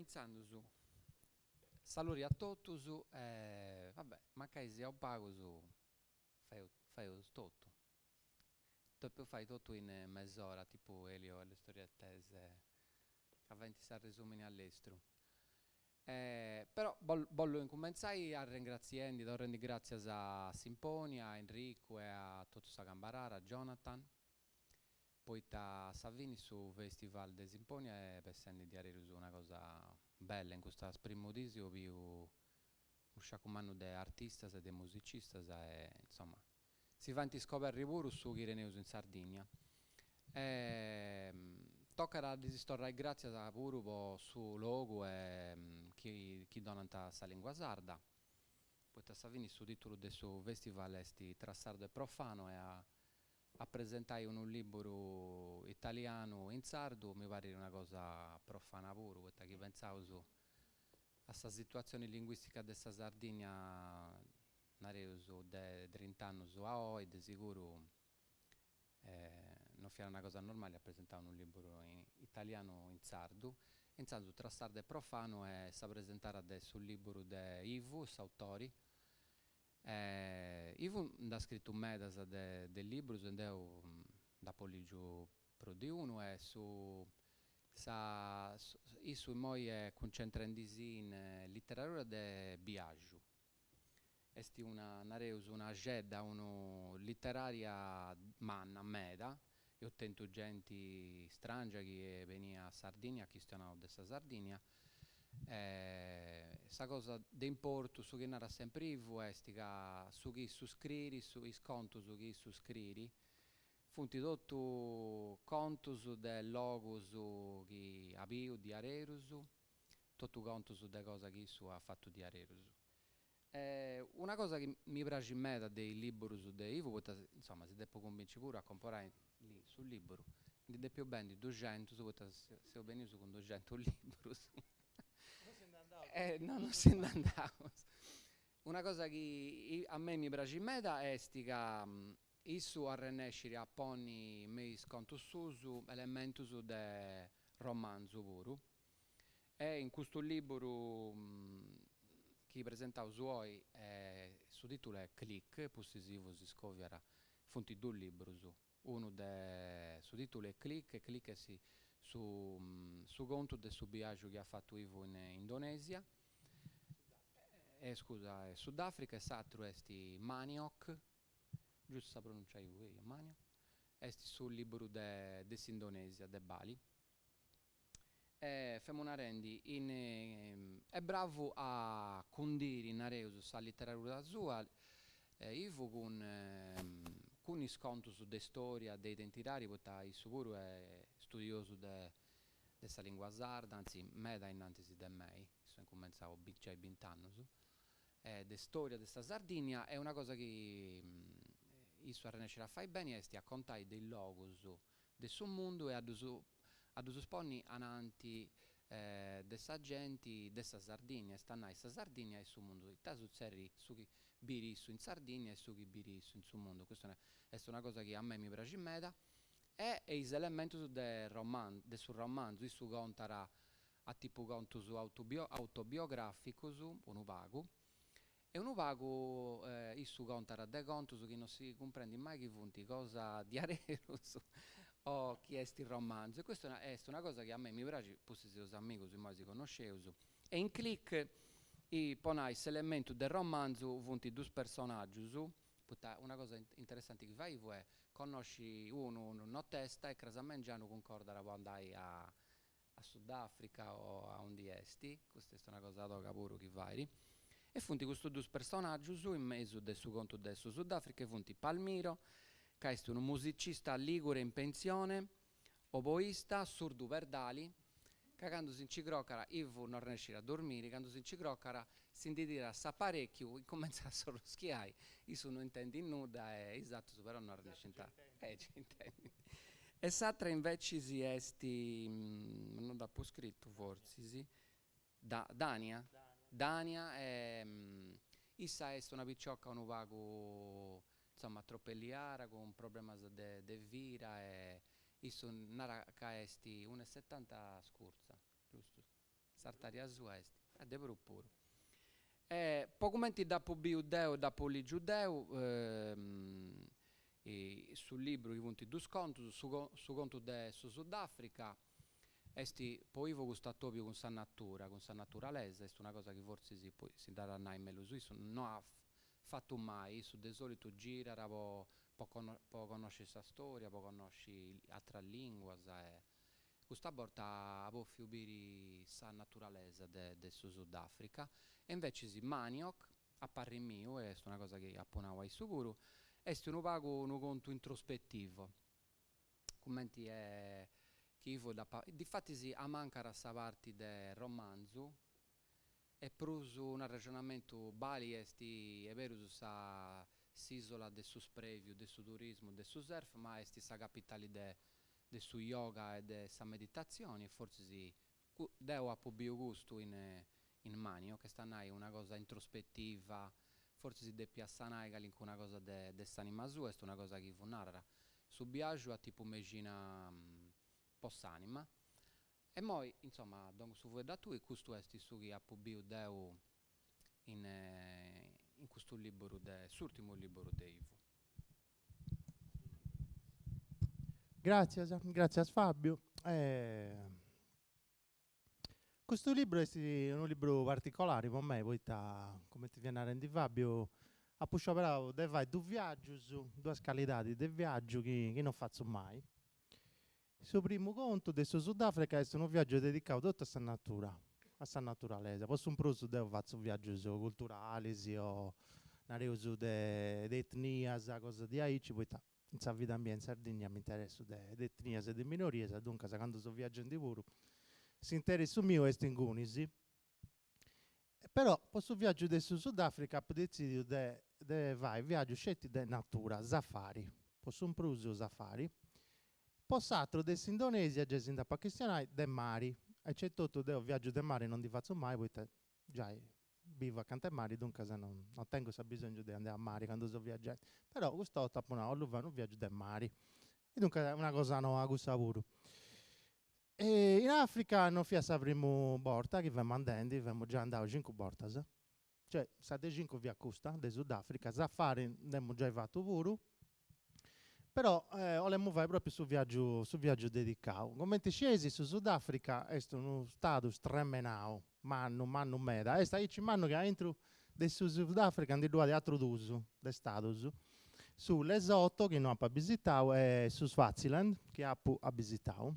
Intzandus, saludi a totus e va bè, mancai siaus pagus faeus totu. Depeus fai totu in mes'ora, tipu Elio e le storie tese, ca faint s'arresumini a lestru. Però bollu incumentzai arrengratziendi, torrendi gratzias a Simponi, a Enricu e a totu sa cambarada, a Jonathan, poita a sa fini su festival de Simponia est bessendi diaderus una cosa bella, in custas primus diis eus biu unu sciacu mannu de artistas e de musicistas e insoma si faint scoberri puru su chi teneus in Sardigna e tocat a ddis torrai gratzias puru po su logu e chi chi donant a sa lingua sarda, poita a sa fini su titulu de su festival est Tra sardo e profano e a A presentai unu liburu italianu in sardu mi parit una cosa profana puru, poita chi pentzaus a sa situatzioni linguistica de sa Sardigna, nareus, de trint'annus a oi, de siguru no fiat una cosa normali a presentai unu liburu italianu in sardu. E intzandus Tra sardu e profanu est sa presentada de su liburu de Ivu, s'autori, Ivu nd'at scritu medas de librus e deu nd'apo ligiu prus de unu e su sa issu immoi est cuncentrendisì in literadura de biaxu. Est una, nareus, una scedda unu literaria manna meda, eus tentu genti strangia chi est benia a Sardigna, at chistionau de sa Sardigna E sa cosa de importu, su chi narat sempri Ivu est ca su chi issu scriri, is contus chi issu scriri, funt totu contus de logus chi at biu diarerus, totu contus de cosa chi issu at fatu diarerus. E una cosa chi mi praxit meda de is liburus de Ivu, poita insoma si depu cumbinci puru a comporai su liburu, ndi depiu bendi duxentus poita seus benius cun duxentus liburus e no no si nd'andaus. Una cosa chi a mei mi praxit meda est ca issu arrennescit a ponni me is contus suus elementus de romanzu puru E in custu liburu chi presentaus oi su titulu est Click, pustis Ivu si scoviat, funt dus liburus, unu de su titulu est Click e Click est su su contu de su biaxu chi at fatu Ivu in Indonesia, scusa, Sudafrica e s'aturu est Manioc, giustu sa pronuncia Ivu, eia, Manioc, est su liburu de de s'Indonesia, de Bali. E femu narendi, in est bravu a cundiri, nareus, sa literadura sua, Ivu cun cun is contus de storia, de identidadi, poita issu puru est studiosu de de sa lingua sarda, anzi meda innantis de mei, issu at incumentzau giai bint'annus, de storia de sa Sardigna e una cosa chi issu arrennescit a fai beni est a contai de is logus de su mundu e a ddus a ddus ponni ananti de sa genti de sa Sardigna, est a nai sa Sardigna e su mundu, ita sutzedit su chi biri issu in Sardigna e su chi biri issu in su mundu, custu est una cosa chi a mei mi praxit meda e is elementus de de su romanzu, issu contat a tipu contus autobiograficus unu pagu E unu pagu issu contat de contus chi non si cumprendit mai chi funt cosa diarerus o chi est romanzu e custu est una cosa chi a mei mi praxit, pustis seus amigus immoi si connosceus. E in Click po nai s'elementu de romanzu funt dus personaggius, poita una cosa interessanti chi fait Ivu est connosci unu notesta e cras a mengianu cuncordat po andai a a Sudafrica o aundi est, custa est una cosa toga puru chi fait, e funt custus dus personaggius in mesu de su contu de su Sudafrica e funt Palmiro, ca est unu musicista ligure in pentzione, oboista, surdu perdali, ca candu si nci crocat, Ivu no arrennescit a dormiri, candu si nci crocat si ndi tirat s'aparechiu, incumentzat a sorroschiai, issu no intendit nudda e is atrus però no arrennescint a intendint. E s'atra invecis est, non dd'apu scritu fortzis, Dania, Dania e issa est una picioca unu pagu, insoma, tropelliara cun problemas de vida e issu narat ca est unu e setanta scurtza, giustu? S'artària sua est, e de prus puru. E po cumenti dd'apu biu deu e dd'apu lìgiu deu, su liburu chi funt dus contus, su contu de su Sudafrica est po Ivo custu atobiu cun sa natura, cun sa naturalesa, est una cosa chi fortzis poi si dd'at a nai mellus issu, no at fatu mai, issu de solitu girat po po po connosci sa storia, po connosci atras linguas e Custa borta at bòfiu biri sa naturalesa de de su Sudafrica e invecis Manioc, a parri miu, e est una cosa chi apu nau a issu puru, est unu pagu unu contu introspettivo, cumenti est chi Ivo dd'at, difatis amancat sa parti de romanzu E prus un'arrexonamentu Bali est est berus sa s'isola de su sprèviu, de su turismu, de su surf, ma est sa capitali de de su yoga e de sa meditatzioni e fortzis deu apu biu custu in in Manioc, est a nai una cosa introspetiva, fortzis depiat sanai calincuna cosa de de s'anima sua, est una cosa chi Ivu narat, su biaxu a tipu mexina po s'anima E immoi, insoma, dongu su fueddu a tui, custu est su chi apu biu deu in in custu liburu de, s'urtimu liburu de Ivu. Gràtzias, gràtzias Fàbiu. Custu libru est unu libru particolari po mei, poita, cumenti fiat narendi Fàbiu, apu scioberau de fai dus viàgius, duas calidadis de viàgiu chi chi non fatzu mai. Su primu contu de su Sudafrica est unu viàgiu dedicau totu a sa natura, a sa naturalesa. Po su prus deu fatzu viàgius culturalis o nareus de de etnias, cosas diaici, poita in sa vida mia in Sardigna m'interessu de de etnias e de minorias, duncas candu seu viaggendi puru s'interessu miu est ingunis. Però po su viàgiu de su Sudafrica apu detzidiu de de fai viàgiu sceti de natura, safari, po su prus safari, po s'atru de s'Indonesia, gei si nd'apu a chistionai, de mari, aici etotu deu viàgiu de mari non ndi fatzu mai poita giai bivu acanta 'e mari duncas non non tengu s'abisongiu de andai a mari candu seu viaggendi, però custa 'orta apu nau 'ollu fai unu viàgiu de mari e duncas una cosa noa cussa puru. E in Africa non fiat sa primu borta chi femu andendi, femu giai andau cincu bortas, cioè sa de cincu fiat custa, de Sudafrica, safari nd'emu giai fatu puru, però 'olemu fai propriu su viaggiu su viaggiu dedicau. Cumenti scieis su Sudafrica est unu stadu stremenau, mannu mannu meda, est aici mannu chi aintru de su Sudafrica ndi ddu at atrus dus de stadus, su Lesotho chi no apu abisitau e su Swaziland chi apu abisitau.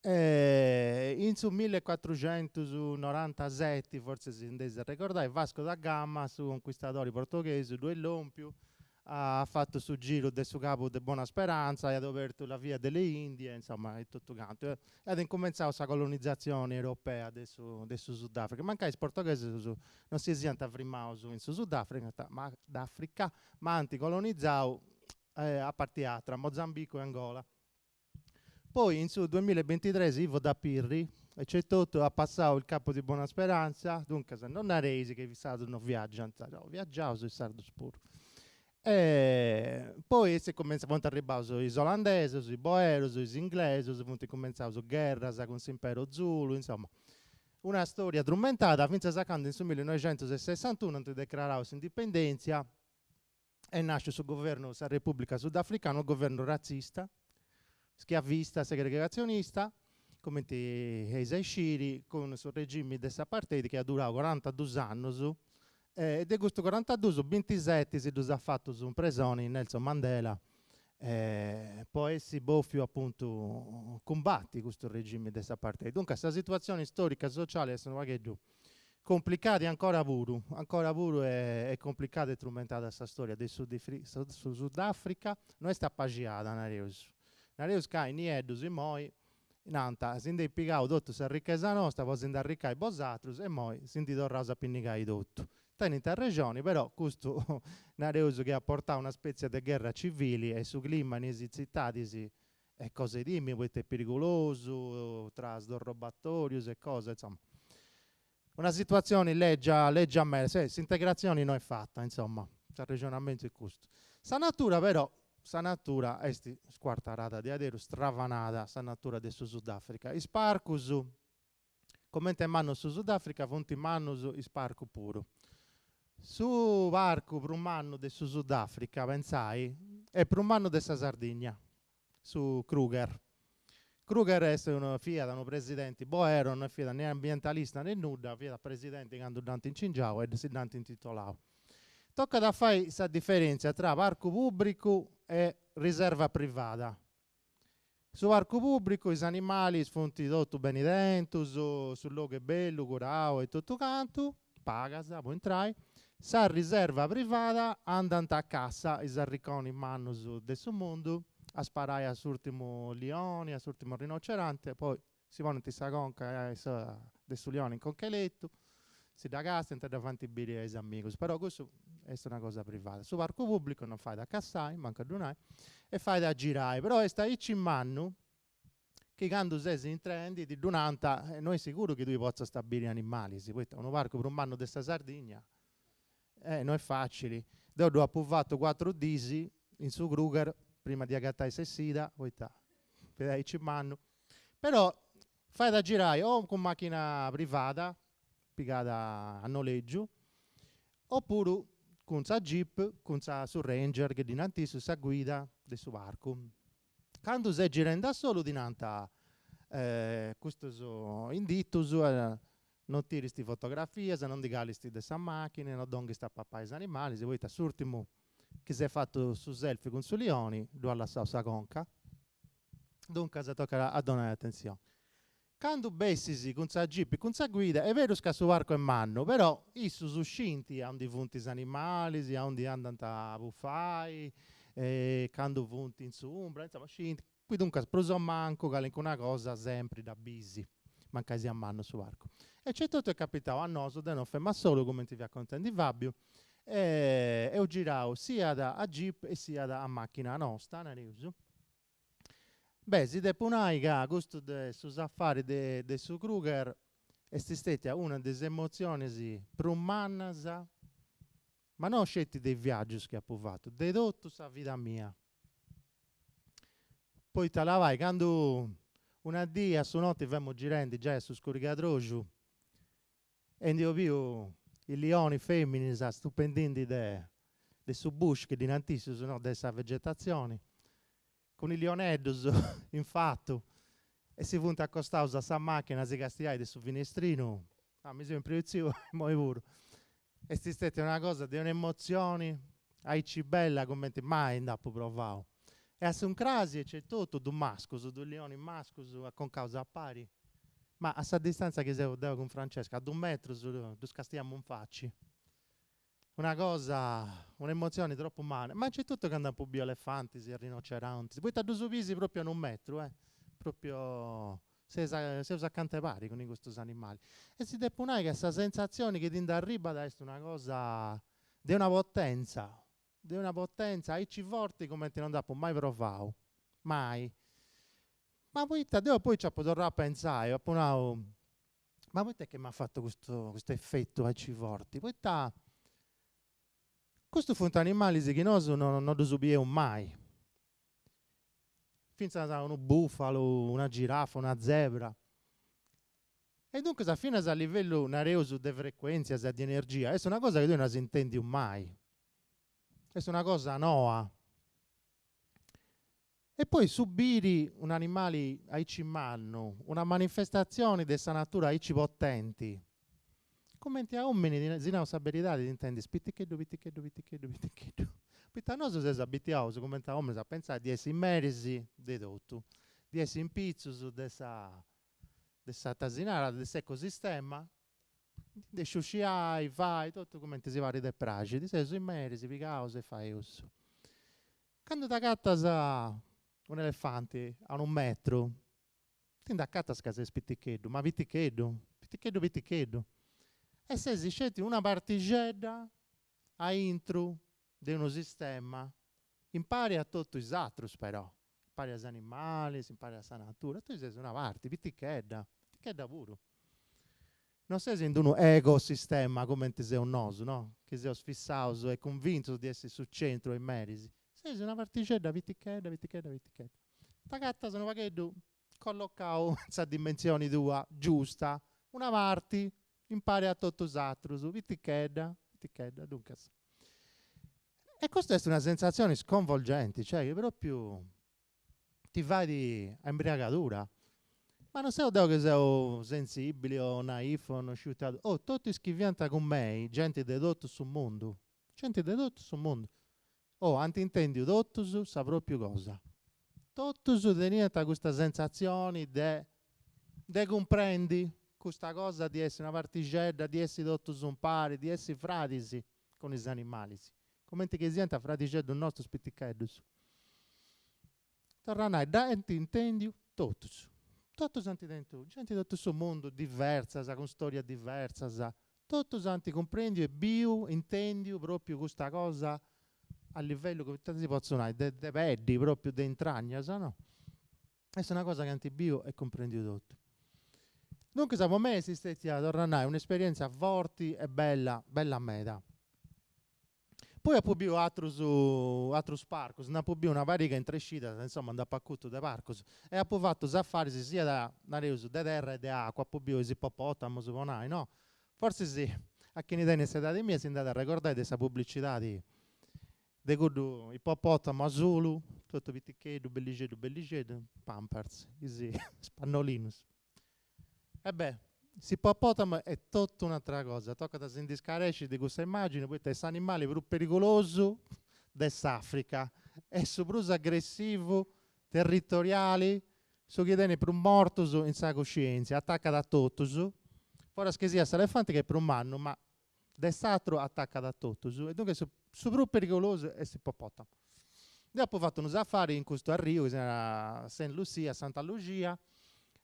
In su millecuatruxentusnorantaseti, fortzis nd'eis a arregordai, Vasco da Gama, su conquistadori portoghesu, ddu est lompiu at fatu su giru de su Cabu de Bona Speranza, aiat obertu la via delle Indie, insoma, e totu cantu. E at incumentzau sa colonizatzioni europea de su de su Sudafrica, mancai is portoghesus non si siant frimaus in su Sudafrica, ma d'Africa, ma ant colonizau a parti atra, Mozambicu e Angola. Poi in su duamilla e bintitres Ivo da Pirri, aici etotu, at passau il Capo di Bona Speranza, duncas non nareis chi is sardus no viaggiant, no, viaggiaus is sardus puru. E poi est cumentzau, funt arribbaus is olandesus, is boerus, is inglesus, funt cumentzaus gherras cun s'impero Zulu, insoma, una storia trumentada fintzas a candu in su millinoixentus e sessantunu ant declarau s'indipendentzia Est nasciu su governu sa Repubblica Sudafricana, unu governu ratzista, schiavista, segregatzionista, cumenti eis a isciri, cun su regimi de s'apartheid chi at durau corantadus annus, e de custus corantadus, bintiseti si ddus at fatus in presoni Nelson Mandela po essi bofiu apuntu cumbati custu regimi de s'apartheid. Duncas sa situatzioni storica sociali est unu pagheddu Complicada e ancora puru, ancora puru est complicada e trumentada sa storia de su su Sudafrica, no est apaxiada nareus. Nareus ca is nieddus immoi nant si nd'eis pigau totu sa richesa nosta po si nd'arricai bosatrus e immoi si ndi torraus a pinnigai totu. Tenint arrexoni, però custu nareus chi at portau una spetzia de gherra civili e su clima in is tzitadis est cosa 'e timi poita est perigulosu, tra sdorrobatorius e cosa, insoma. Una situatzioni lègia lègia meda, s'integratzioni no est fata, insoma, s'arrexonamentu est custu. Sa natura però, sa natura est scuartarada diaderus, stravanada, sa natura de su Sudafrica. Is parcus. Comente est mannu su Sudafrica funt mannus is parcus puru. Su parcu prus mannu de su Sudafrica, pentzai, est prus mannu de sa Sardigna, su Kruger. Kruger est unu, fiat unu presidenti boero, no fiat ne ambientalista ne nudda, fiat presidenti candu dd'ant incingiau e si dd'ant intitolau. Tocat a fai sa diferentzia tra parcu pùbricu e riserva privada. Su parcu pùbricu is animalis funt totu beni tentus, su logu est bellu, curau e totu cantu, pagas po intrai. Sa riserva privada andant a cassa is arriconis mannus de su mundu a sparai a s'urtimu lioni, a s'urtimu rinocerante, poi si ponint sa conca de su lioni in conca 'e letu, si dda castiant e dda faint biri a is amigus, però cussu est una cosa privada. Su parcu pubblicu non fait a cassai, mancu a ddu nai, e fait a girai, però est aici mannu chi candu ses intrendi ti ddu nant e no est siguru chi tui potzast biri animalis, poita unu parcu prus mannu de sa Sardigna no est facili. Deu ddu apu fatu cuatru dis in su Kruger prima de agatai s'essida, poita fiat aici mannu Però fait a girai o cun machina privada, pigada a noleggiu, opuru cun sa jeep, cun sa su ranger chi ddi nant issus, sa guida de su parcu. Candu ses girendi a solu ti nant custus inditus, non tirist fotografias, non ndi calist de sa machina, non donghist a papai is animalis, poita s'urtimu chi s'est fatu su selfie cun su lioni ddu at lassau sa conca Duncas tocat a donai atentzioni. Candu bessis cun sa jeep cun sa guida, est berus ca su parcu est mannu, però issus scint aundi funt is animalis, aundi andant a bufai, candu funt in s'umbra, insoma scint, qui duncas prus o mancu calincuna cosa sempri dda bisi, mancai siat mannu su parcu. E aici etotu est capitau a nosu, deu non femu a solu, cumenti fiat contendi Fabiu, e eus girau siat a jeep e siat a machina nosta, nareus. Beh, si depu nai ca custu de su safari de de su Kruger est stetia una de is emotzionis prus mannas, ma no sceti de is viaggius chi apu fatu, de totu sa vida mia. Poita labai, candu una dì a su noti femus girendi giai a su scurigadroxu E nd'eus biu is lionis feminis stupendindi de de su bush chi ddi nant issus, no, de sa vegetatzioni, cun is lioneddus in fatu, e si funt acostaus a sa machina a si castiai de su finestrinu, ah mi seu impreutziu imoi puru, est stetia una cosa de un'emotzioni aici bella cumenti mai nd'apu provau. E a s'incrasi aici etotu dus mascus, dus lionis mascus aconcaus a pari, ma a sa distanza chi seu deu cun Francesca, a dus metrus ddus castiamu in faci. Una cosa, un'emotzioni tropu manna, ma aici etotu candu apu biu elefantis e rinocerontis, poita ddus bisi propriu a unu metru, eh, propriu seus seus acant'e pari cun custus animalis. E si depu nai ca sa sensatzioni chi ti nd'arribat est una cosa de una potenza De una potenza aici forti cumenti non dd'apu mai provau, mai. Ma poita, deu poi nci apu torrau a pentzai, apu nau, ma poita est chi m'at fatu custu custu efetu aici forti, poita custus funt animalis chi nosu no no ddus bieus mai, fintzas unu bufalu, una girafa, una zebra. E duncas finas a livellu, nareus, de frecuentzias e de energia, est una cosa chi tui no as intendiu mai, est una cosa noa. E poi su biri un'animali aici mannu, una manifestatzioni de sa natura aici potenti, cumenti a omini, si nau sa beridadi, t'intendis piticheddu piticheddu piticheddu piticheddu, poita nosu seus abituaus cumenti a ominis a pentzai di essi meris de totu, di essi in pitzus de sa de sa ita si narat, de s'ecosistema, de sciusciai, fai, totu cumenti si parit e praxit, seus is meris, pigaus e faeus. Candu t'agatas un'elefanti a unu metru, ti nd'acatas ca ses piticheddu, ma piticheddu, piticheddu piticheddu, e ses sceti una partixedda aintru de unu sistema, impari a totu is atrus però, impari a is animalis, impari a sa natura, tui ses una parti pitichedda, pitichedda puru. Non ses in d'unu ecosistema cumenti seus nosu, no, chi seus fissaus e cunvintus di essi su centru e is meris, ses una partixedda pitichedda pitichedda pitichedda. T'agatas unu pagheddu collocau in sa dimensioni tua giusta. Una parti, impari a totus is atrus, pitichedda, pitichedda, duncas. E custa est una sensatzioni sconvolgenti, cioè chi propriu ti fait a imbriagadura. Ma non seu deu chi seu sensibili o naif o non sciu ita, oh totu is chi fiant cun mei, genti de totu su mundu, genti de totu su mundu, oh ant intendiu totus sa propriu cosa. Totus teniant custa sensatzioni de de cumprendi custa cosa di essi una partixedda, di essi totus umpari, di essi fradis cun is animalis, cumenti chi siant fradixeddus nostus piticheddus. Torru a nai, dd'ant intendiu totus, totus ant tentu, genti de totu su mundu, diversas, cun storias diversas, totus ant cumprendiu e biu, intendiu propriu custa cosa a livellu, ita si potzu nai, de de peddi, propriu de intragnas, no? Est una cosa chi ant biu e cumprendiu totu. Duncas po mei est stetia, torru a nai, un'esperienza forti e bella, bella meda. Poi apu biu atrus atrus parcus, nd'apu biu una pariga in tres cidas, insoma nd'apu acutu de parcus e apu fatu safaris siat, nareus, de terra e de acua, apu biu is ipopotamus po nai, no? Fortzis a chini tenit s'edadi mia si nd'at a arregordai de sa publicidadi de cuddu ipopotamu asulu, totu piticheddu, bellixeddu bellixeddu, Pampers, is pannolinus. E beh, s'ipopotamo est totu un'atra cosa, tocat a si ndi scaresci de cussa immagini poita est s'animali prus perigulosu de s'Africa, est su prus aggressivu, territoriali, su chi tenit prus mortus in sa cuscientzia, atacat a totus, foras chi siat s'elefanti chi est prus mannu, ma de s'atru atacat a totus e duncas su prus perigulosu est s'ipopotamo. Deu apu fatu unu safari in custu arriu chi si narat Saint Lucia, Santa Luxia,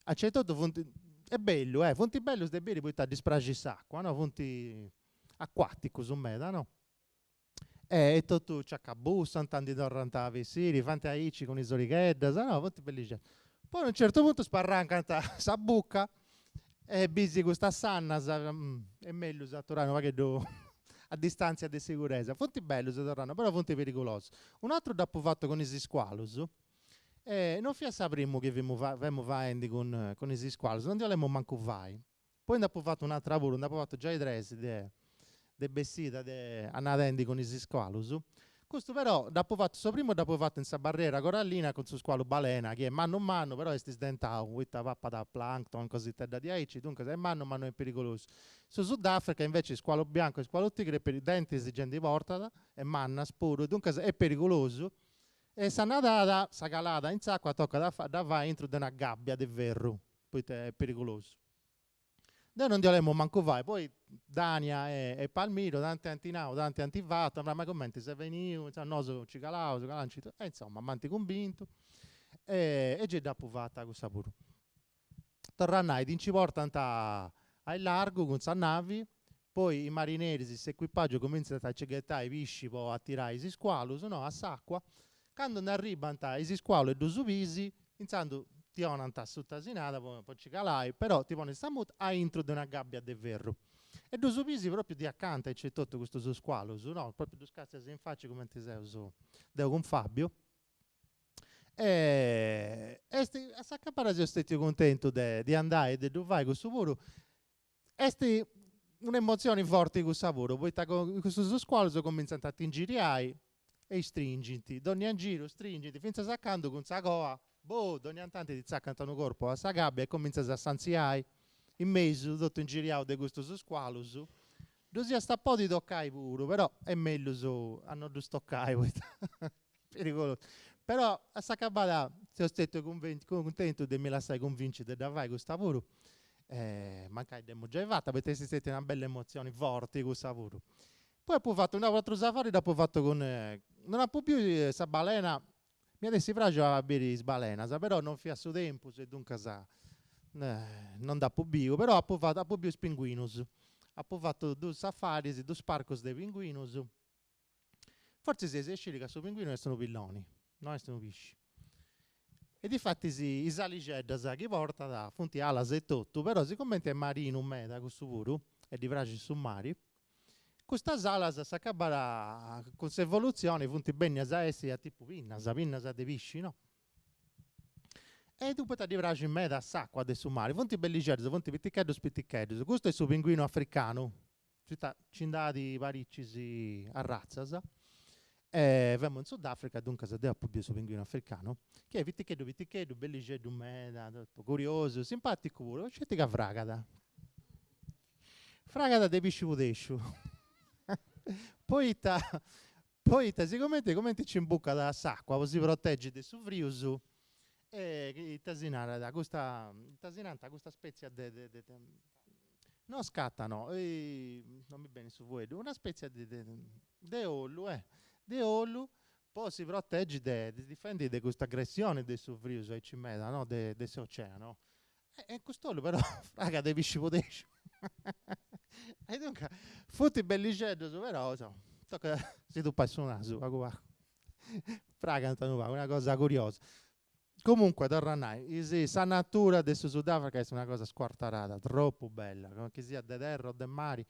aici etotu funt, est bellu eh, funt bellus de biri poita ddis praxit s'acua no, funt acuaticus meda no, e totu nci acabussant, ndi torrant a bessiri, faint aici cun is origheddas, no, funt bellixeddus. Poi a unu certu puntu sparrancant sa buca E bisi custas sannas, est mellus a aturai unu pagheddu a distantzia de siguresa. Funt bellus, torrant, però funt perigulosus. Un'atru dd'apu fatu cun is iscualus e non fiat sa primu chi fimu femu faendi cun cun is iscualus, non ndi 'olemu mancu fai. Poi nd'apu fatu un'atra puru, nd'apu fatu giai tres de de bessida de annadendi cun is iscualus. Custu però dd'apu fatu, su primu dd'apu fatu in sa barriera corallina cun su scualu balena, chi est mannu mannu però est sdentau, poita papat plancton, cositedda diaici, duncas est mannu ma no est perigulosu. Su Sudafrica invece scualu biancu e scualu tigre dentis gei ndi portat e mannas puru, duncas est perigulosu e sa nadada, sa calada in s'acua tocat a dda fai intru de una gabbia de ferru, poita est perigulosu. Deu non ndi 'olemu mancu fai, poi Dania e Palmiro tanti ant nau, tanti ant fatu, ma cumenti ses beniu, insoma nosu nci calaus, calanci, e insoma m'ant cumbintu e gei dd'apu fata cussa puru. Torru a nai, ti nci portant a illargu cun sa navi, poi is marineris, s'ecuipaggiu cumintzant a nci ghetai pisci po atirai is iscualus, no, a s'acua, Candu nd'arribant is iscualus e ddus bisi, intzandus ti 'onant su tasinada po po nci calai, però ti ponint sa muta aintru de una gabbia de ferru. E ddus bisi propriu di acanta aici etotu custus iscualus, no, propriu ddus castias in faci cumenti seus deu cun Fabio. E est, a s'acabada seu stetiu cuntentu de di andai e de ddu fai cussu puru Est un'emotzioni forti cussa puru, poita custus scualus cumintzant a t'ingiriai e istringint, dònnia giru stringint, fintzas a candu cun sa coa, boh, dònnia tanti ti tzacant unu corpu a sa gabbia e cumintzas a santziai in mesu, totu ingiriau de custus scualus. Ddus iast a podi tocai puru, però est mellus a no ddus tocai poita est perigulosu. Però a s'acabada seu stetiu cuntentu de mi lassai cunvinci de dda fai custa puru E mancai dd'emu giai fata, poita est stetia una bella emotzioni forti cussa puru. Poi apu fatu unu atru safari dd'apu fatu cun, non apu biu sa balena, m'iat essi praxiu a biri is balenas, però non fiat su tempus e duncas non dd'apu biu, però apu fatu apu biu is pinguinus, apu fatu dus safaris, dus parcus de pinguinus Fortzis eis a sciri ca su pinguinu est unu pilloni, no est unu pisci. E difatis is alixeddas chi portat funt alas e totu, però sigumenti est marinu meda cussu puru e ddi praxit su mari, custas alas a s'acabada cun s'evolutzioni funt bennias a essi a tipu pinnas, pinnas de pisci no. E ddu poita ddi praxit meda s'acua de su mari, funt bellixeddus, funt piticheddus piticheddus. Custu est su pinguinu africanu, poita nci nd'at paricis arratzas. E femu in Sudafrica, duncas deu apu biu su pinguinu africanu, chi est piticheddu piticheddu, bellixeddu meda, totu curiosu, simpaticu puru, sceti ca fragat. Fragat de pisci pudesciu. Poita Poita sigumenti cumenti nci imbucat a s'acua po si proteggi de su frius, e ita si narat, custa, ita si nant, custa spetzia de de de no scata no, non mi benit su fueddu, una spetzia de de de ollu eh, de ollu po si proteggi de si difendi de custa aggressioni de su frius aici meda no, de de s'oceano. E cust'ollu però fragat de pisci pudesciu. E duncas funt bellixeddus però insoma tocat a si tupai su nasu pagu pagu. Fragant unu pagu, una cosa curiosa. Comunque torru a nai, is sa natura de su Sudafrica est una cosa scuartarada, tropu bella, chi siat de terra o de mari.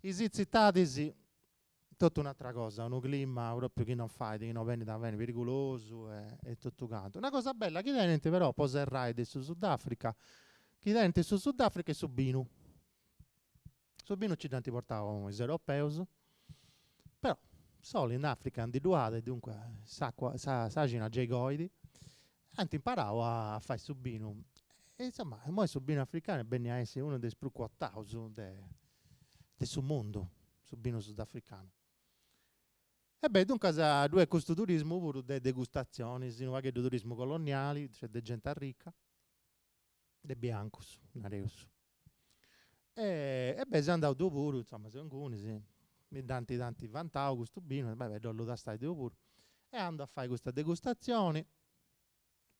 Is tzitadis Totu un'atra cosa, unu clima propriu chi non fait, chi no benit a beni, perigulosu e totu cantu. Una cosa bella chi tenint però, po serrai de su Sudafrica, chi tenint su Sudafrica est su binu. Su binu nci dd'ant portau is europeus, però soli in Africa ndi ddu at e duncas s'acua s'àxina gei coit, ant imparau a fai su binu e insoma imoi su binu africanu est benniu a essi unu de is prus cuotaus de de su mundu, su binu sudafricanu. E beh, duncas ddu est custu turismu puru de degustatzionis, unu pagheddu turismu coloniali, cioè de genti arrica, de biancus, nareus. E beh, seu andau deu puru, insoma, seu ingunis, mi dd'ant tanti vantau custu binu, e beh, dd'ollu tastai deu puru. E andu a fai custa degustatzioni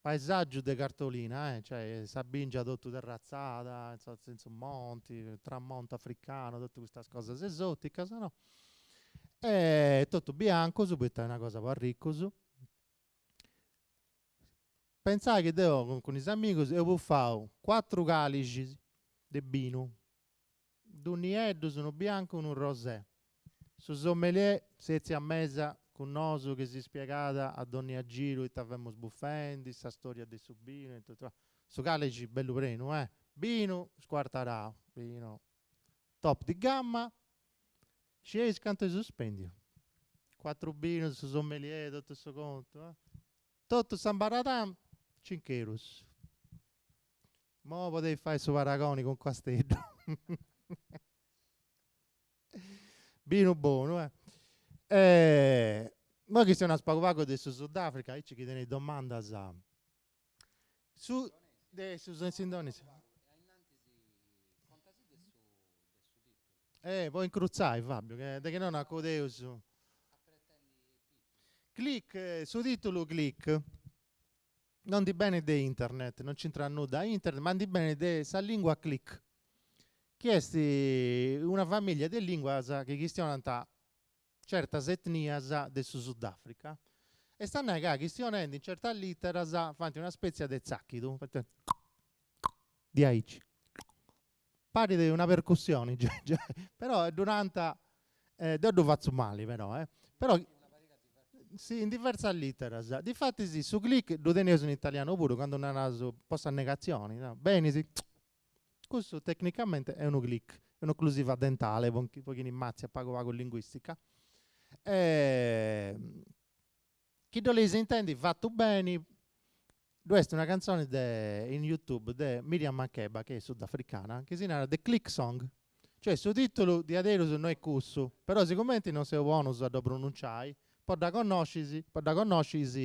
Paesaggiu de cartolina eh, cioè sa bingia totu terrazzada, in su monti, tramonto africanu, totu custas cosas esoticas no. E totu biancus, poita est una cosa po arricus. Pentzai chi deu cun is amigus eus bufau cuatru calixis de binu, Dus nieddus, unu biancu e unu rosè. Su sommelier setziu a mesa cun nosu chi si spiegat a dònnia giru ita femus bufendi, sa storia de su binu e totu. Su calixi bellu prenu eh! Binu scuartarau, binu top di gamma. Scieis cantu eus spendiu? Cuatru binus, su sommelier, totu su contu eh! Totu s'ambaradan, cinc'eurus. Mo podeis fai su paragoni cun Casteddu. Binu bonu, eh. E moi chistionaus pagu pagu de su Sudafrica, aici chi teneis domandas. Su de su s'Indonesia. Eh, po incrutzai Fabio, che de chi no no acudeus. Click, su titulu click Non ndi benit de internet, non nc'intrat nudda internet, ma ndi benit de sa lingua click, chi est una familia de linguas chi chistionant certas etnias de su Sudafrica, est a nai ca chistionendi in certas literas faint una spetzia de tzachidu, diaici, parit una percussioni giai giai, però ddu nant, deu ddu fatzu mali però eh, però si in diversas literas, difatis su click ddu teneus in italianu puru candu naraus po sa negatzioni, no, benis, cussu tecnicamente est unu click, est un'occlusiva dentale po po chini matziat pagu pagu linguistica. E chi dd'oleis intendi fatu beni, ddu est una cantzoni de in YouTube de Miriam Makeba, chi est sudafricana, chi si narat The Click Song, cioè su titulu diaderus no est cussu, però sigumenti non seus bonus a ddu pronunciai, po dda connosci po dda connosci is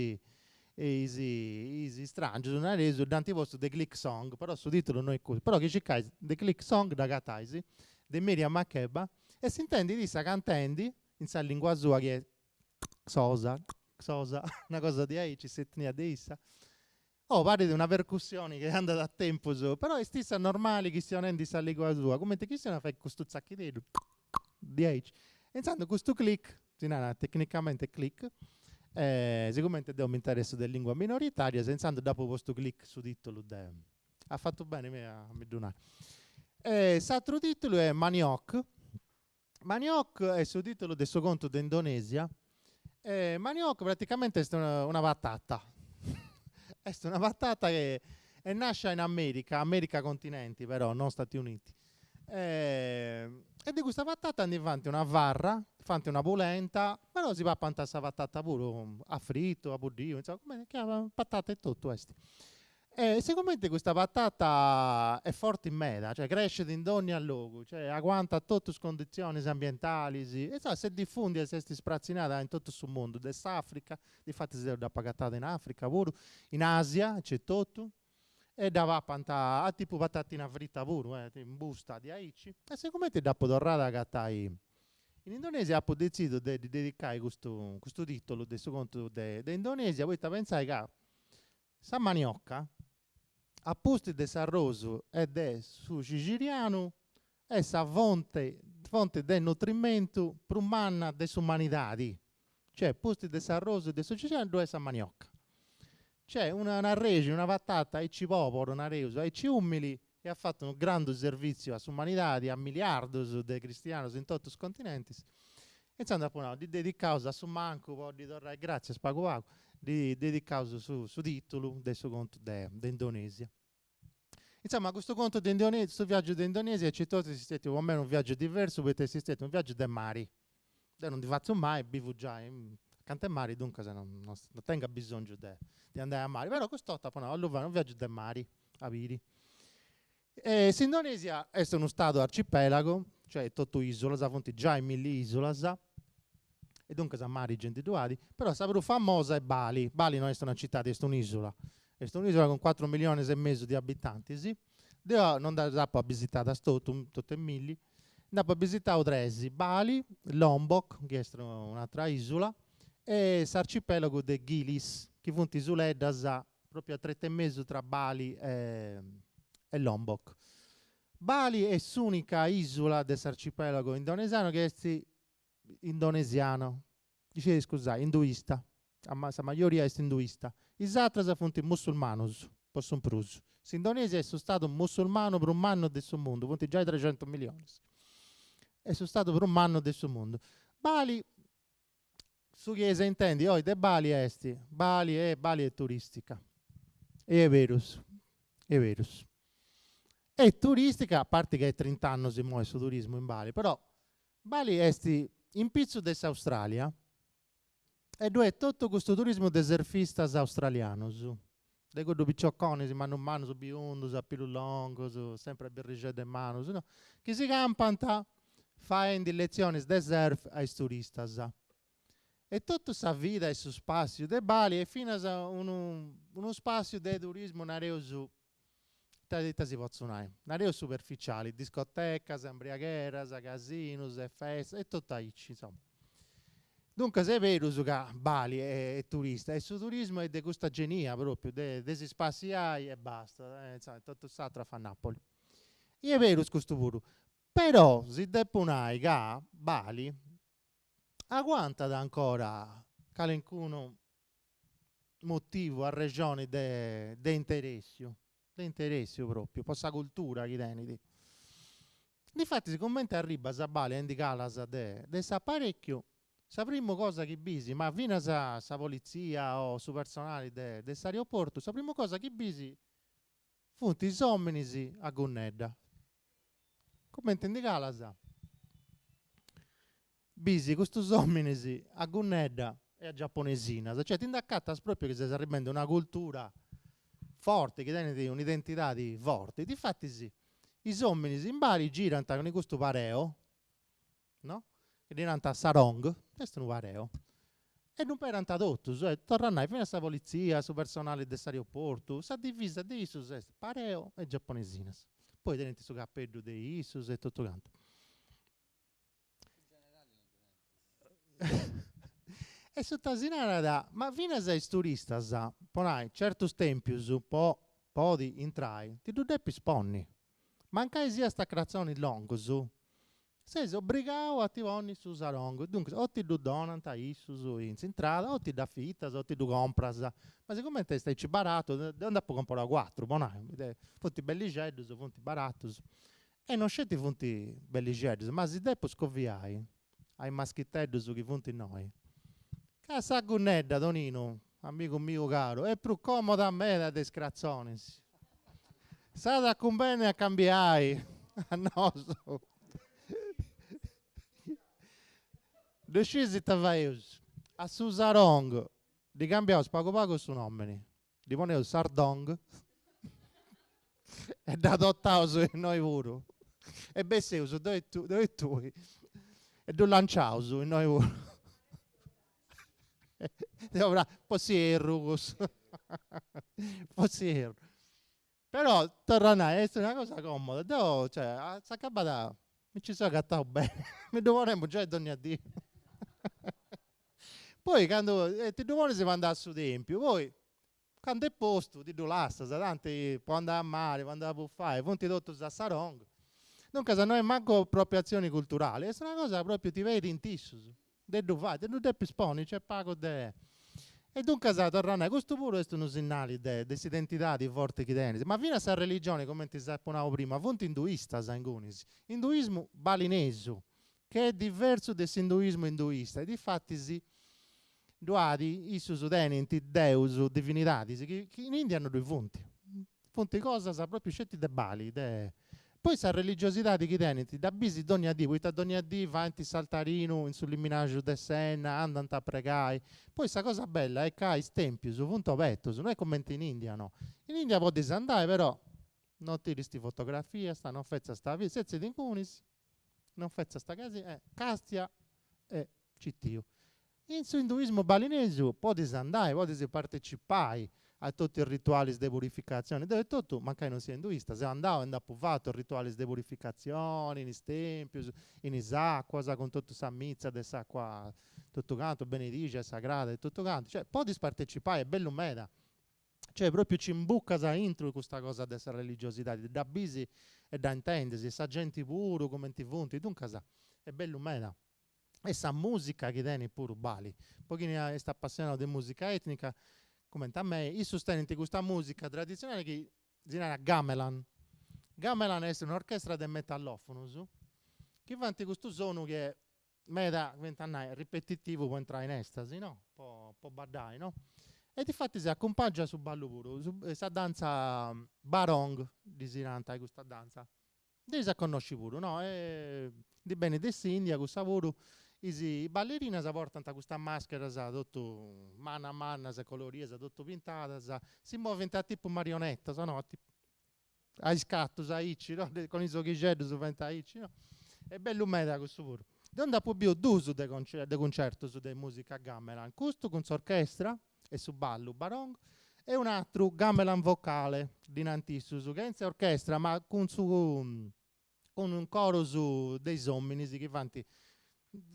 is is strangius, nareus, dd'ant postu The Click Song, però su titulu no est cussu, però chi circais The Click Song dd'agatais, de Miriam Makeba, e s'intendit issa cantendi in sa lingua sua chi est Xhosa, Xhosa, una cosa diaici, s'etnia de issa. Oh, parit una percussioni chi andat a tempus, però est issa normali chistionendi sa lingua sua, cumenti chistionat fait custu tzachideddu, diaici. E intzandus custu click, si narat tecnicamente click, sigumenti deu m'interessu de linguas minoritarias, intzandus dd'apu postu click su titulu de. At fatu beni mei a mi ddu nai. E s'aturu titulu est Manioc, Manioc est su titulu de su contu de Indonesia e manioc praticamente est una patata, est una patata chi Est nascia in America, America continenti però, non Stati Uniti. E de custa patata ndi faint una farra, faint una pulenta, però si papant sa patata puru a fritu, a buddiu, insoma, cumenti chi patata etotu est. E sigumenti custa patata est forti meda, cioè crescit in dònnia logu, cioè aguantat totus is conditzionis ambientalis, insoma s'est difundia e s'est spratzinada in totu su mundu, de s'Africa, difatis deu dd'apu agatada in Africa puru, in Asia nc'est totu, e dda papant a tipu patatina frita puru, in busta diaici, e sigumenti dd'apu torrada a agatai in Indonesia apu detzidiu de ddi dedicai custu custu titulu de su contu de de Indonesia, poita pentzai ca Sa manioca, a pustis de s'arrosu e de su cixirianu, est sa fonte fonte de nutrimentu prus manna de s'umanidadi. Cioè, pustis de s'arrosu e de su cixirianu ddu est sa manioca. Cioè, una un'arrexini, una patata aici pobora, nareus, aici umili, chi at fatu unu grandu servìtziu a s'umanidadi, a miliardus de cristianus in totus is continentis. E intzandus apu nau, ddi dedicaus a su mancu po ddi torrai gràtzias pagu pagu, ddi dedicaus su su titulu de su contu de de Indonesia. Insoma custu contu de Indonesia, su viaggiu de Indonesia aici totu est stetiu po mei unu viaggiu diversu poita est stetiu unu viaggiu de mari. Deu non ndi fatzu mai, bivu giai acanta 'e mari, duncas non non tengu abisongiu de de andai a mari, però cust'orta apu nau, 'ollu fai unu viaggiu de mari, a biri. E s'Indonesia est unu stadu arcipelagu, cioè totu isulas, funt giai milli isulas, e duncas mari gei ndi ddu at, però sa prus famosa est Bali, Bali no est una citadi, est un'isula, est un'isula cun cuatru millionis e mesu de abitantis, deu non ddas apu abisitadas totu, totu e milli, nd'apu abisitau tres, Bali, Lombok, chi est un'atra isula, e s'arcipelagu de Gilis, chi funt isuleddas propriu a tretu e mesu tra Bali e Lombok. Bali est s'unica isula de s'arcipelagu indonesianu chi est indonesianu, scusai, induista, sa majoria est induista, is atras funt musulmanus po su prus. S'Indonesia est su stadu musulmanu prus mannu de su mundu, funt giai trexentus millionis, est su stadu prus mannu de su mundu. Bali Su chi eis a intendi oi de Bali est, Bali e Bali est turistica. E est berus, est berus. Est turistica, a parti ca est trint'annus imoi su turismu in Bali, però Bali est in pitzus de s'Australia e ddu est totu custu turismu de surfistas australianus, de cuddu picioconis mannus mannus, biundus, a pilus longus, sempri a birrixedda in manus, no, chi si campant faendi letzionis de surf a is turistas. E totu sa vida e su spàssiu de Bali est finas unu unu spàssiu de turismu nareus, ita ita si potzu nai, nareus superficiali, discotecas, imbriagheras, casinus e festas e totu aici, insoma. Duncas est berus ca Bali est turista e su turismu est de custa genia propriu, de de si spassiai e basta, insoma totu s'aturu a fa Napoli. I est berus custu puru, però si depu nai ca Bali aguantat ancora calincunu motivu, arrexoni de de interessiu de interessiu propriu po sa cultura chi tenit. Difatis cumenti arribas a Bali e ndi calas de de s'aparecchiu, sa primu cosa chi bisi, ma finas sa polizia o su personali de de s'aeroportu, sa primu cosa chi bisi funt is ominis a gunnedda. Cumenti ndi calas bisi custus ominis a gunnedda e a giaponesinas, cioè ti nd'acatas propriu chi ses arribendi una cultura forti, chi tenit un'identidadi forti, difatis is ominis in Bali girant cun custu pareo, no, chi ddi nant sarong, est unu pareo, e ddu imperant totus, e torru a nai, finas sa polizia, su personali de s'aeroportu, sa divisa de issus est pareo e giaponesinas, poi tenint su capeddu de issus e totu cantu. E suta si narat, ma finas is turistas, po nai, certus tempius po podi intrai ti ddu depis ponni, mancai siast a cratzonis longus, ses obrigau a ti ponni su sarong, duncas o ti ddu donant issus in s'intrada o ti dd'afitas o ti ddu compras, ma sigumenti est aici baratu, deu nd'apu comporau cuatru po nai, funt bellixeddus, funt baratus E non sceti funt bellixeddus, ma si depu scoviai a is maschiteddus chi funt innoi, ca sa gunnedda, Toninu, amigu miu caru, est prus comoda meda de is cratzonis. S'at a cumbenni a cambiai a nosu. Ddu sciis ita faeus? A su sarong ddi cambiaus pagu pagu su nomini, ddi poneus sardong e dd'adotaus innoi puru e besseus deu e tui e ddu lanciaus innoi puru. Po s'ierru cussu, po s'ierru. Però, torru a nai, est una cosa comoda, deu, cioè, a s'acabada mi nci seu agatau beni, mi ddu ponemu giai dònnia dì. Poi candu, e ti ddu ponis po andai a su tempiu, poi candu est postu ti ddu lassas, tanti po andai a mari, po andai a bufai, funt totus a sarong. Duncas no est mancu apropriatzioni culturali, est una cosa propriu ti pedint issus de ddu fai, ti ddu depis ponni, nc'est pagu de. E duncas, torru a nai, custu puru est unu sinnali de de s'identidadi forti chi tenis, ma finas sa religioni, cumenti s'apu nau prima, funt induistas ingunis, induismu balinesu, chi est diversu de s'induismu induista, e difatis ddu at, issus tenint deus, divinidadis, chi chi in India no ddui funt, Funt cosas propriu sceti de Bali, de. Poi sa religiosidadi chi tenint dda bisi dònnia dì, poita dònnia dì faint s'altarinu in su liminaxu de s'enna, andant a pregai. Poi sa cosa bella est ca is tèmpius funt obertus, no est cumenti in India no. In India podis andai però no tirist fotografias, no fetzast video, setzit ingunis, no fetzast casi, e castia e citiu. In su induismu balinesu podis andai, podis partecipai a totu is ritualis de purificatzioni, deu etotu, mancai non sia induista, seu andau e nd'apu fatu ritualis de purificatzioni in is tempius, in is acuas, cun totu sa mitza de s'acua totu cantu, benedixia e sagrada e totu cantu, cioè podis partecipai, est bellu meda Cioè propriu ci imbucas aintru custa cosa de sa religiosidadi, dda bisi e dda intendis, e sa genti puru cumenti funt, duncas est bellu meda. E sa musica chi tenit puru Bali, po chini est apassionau de musica etnica, cumenti a mei, issus tenint custa musica traditzionali chi si narat gamelan. Gamelan est un'orchestra de metallofonus chi faint custu sonu chi est meda, cumenti a nai, ripetitivu po intrai in estasi, no, po po baddai, no. E difatis acumpangiat su ballu puru, su sa danza barong, ddis nant a custa danza. Dd'eis a connosci puru, no, e ndi benit de s'India cussa puru, is ballerinas portant custas mascheras totu mannas mannas, colorias, totu pintadas, si movint a tipu marionettas, no, a tipu a iscatus aici, no, cun is oghixeddus faint aici, no, est bellu meda cussu puru. Deu nd'apu biu dus de de cuncertus de musica gamelan, custu cun s'orchestra e su ballu barong e un'atru gamelan vocale, ddi nant issus, chentza orchestra ma cun su cun corus de is ominis chi faint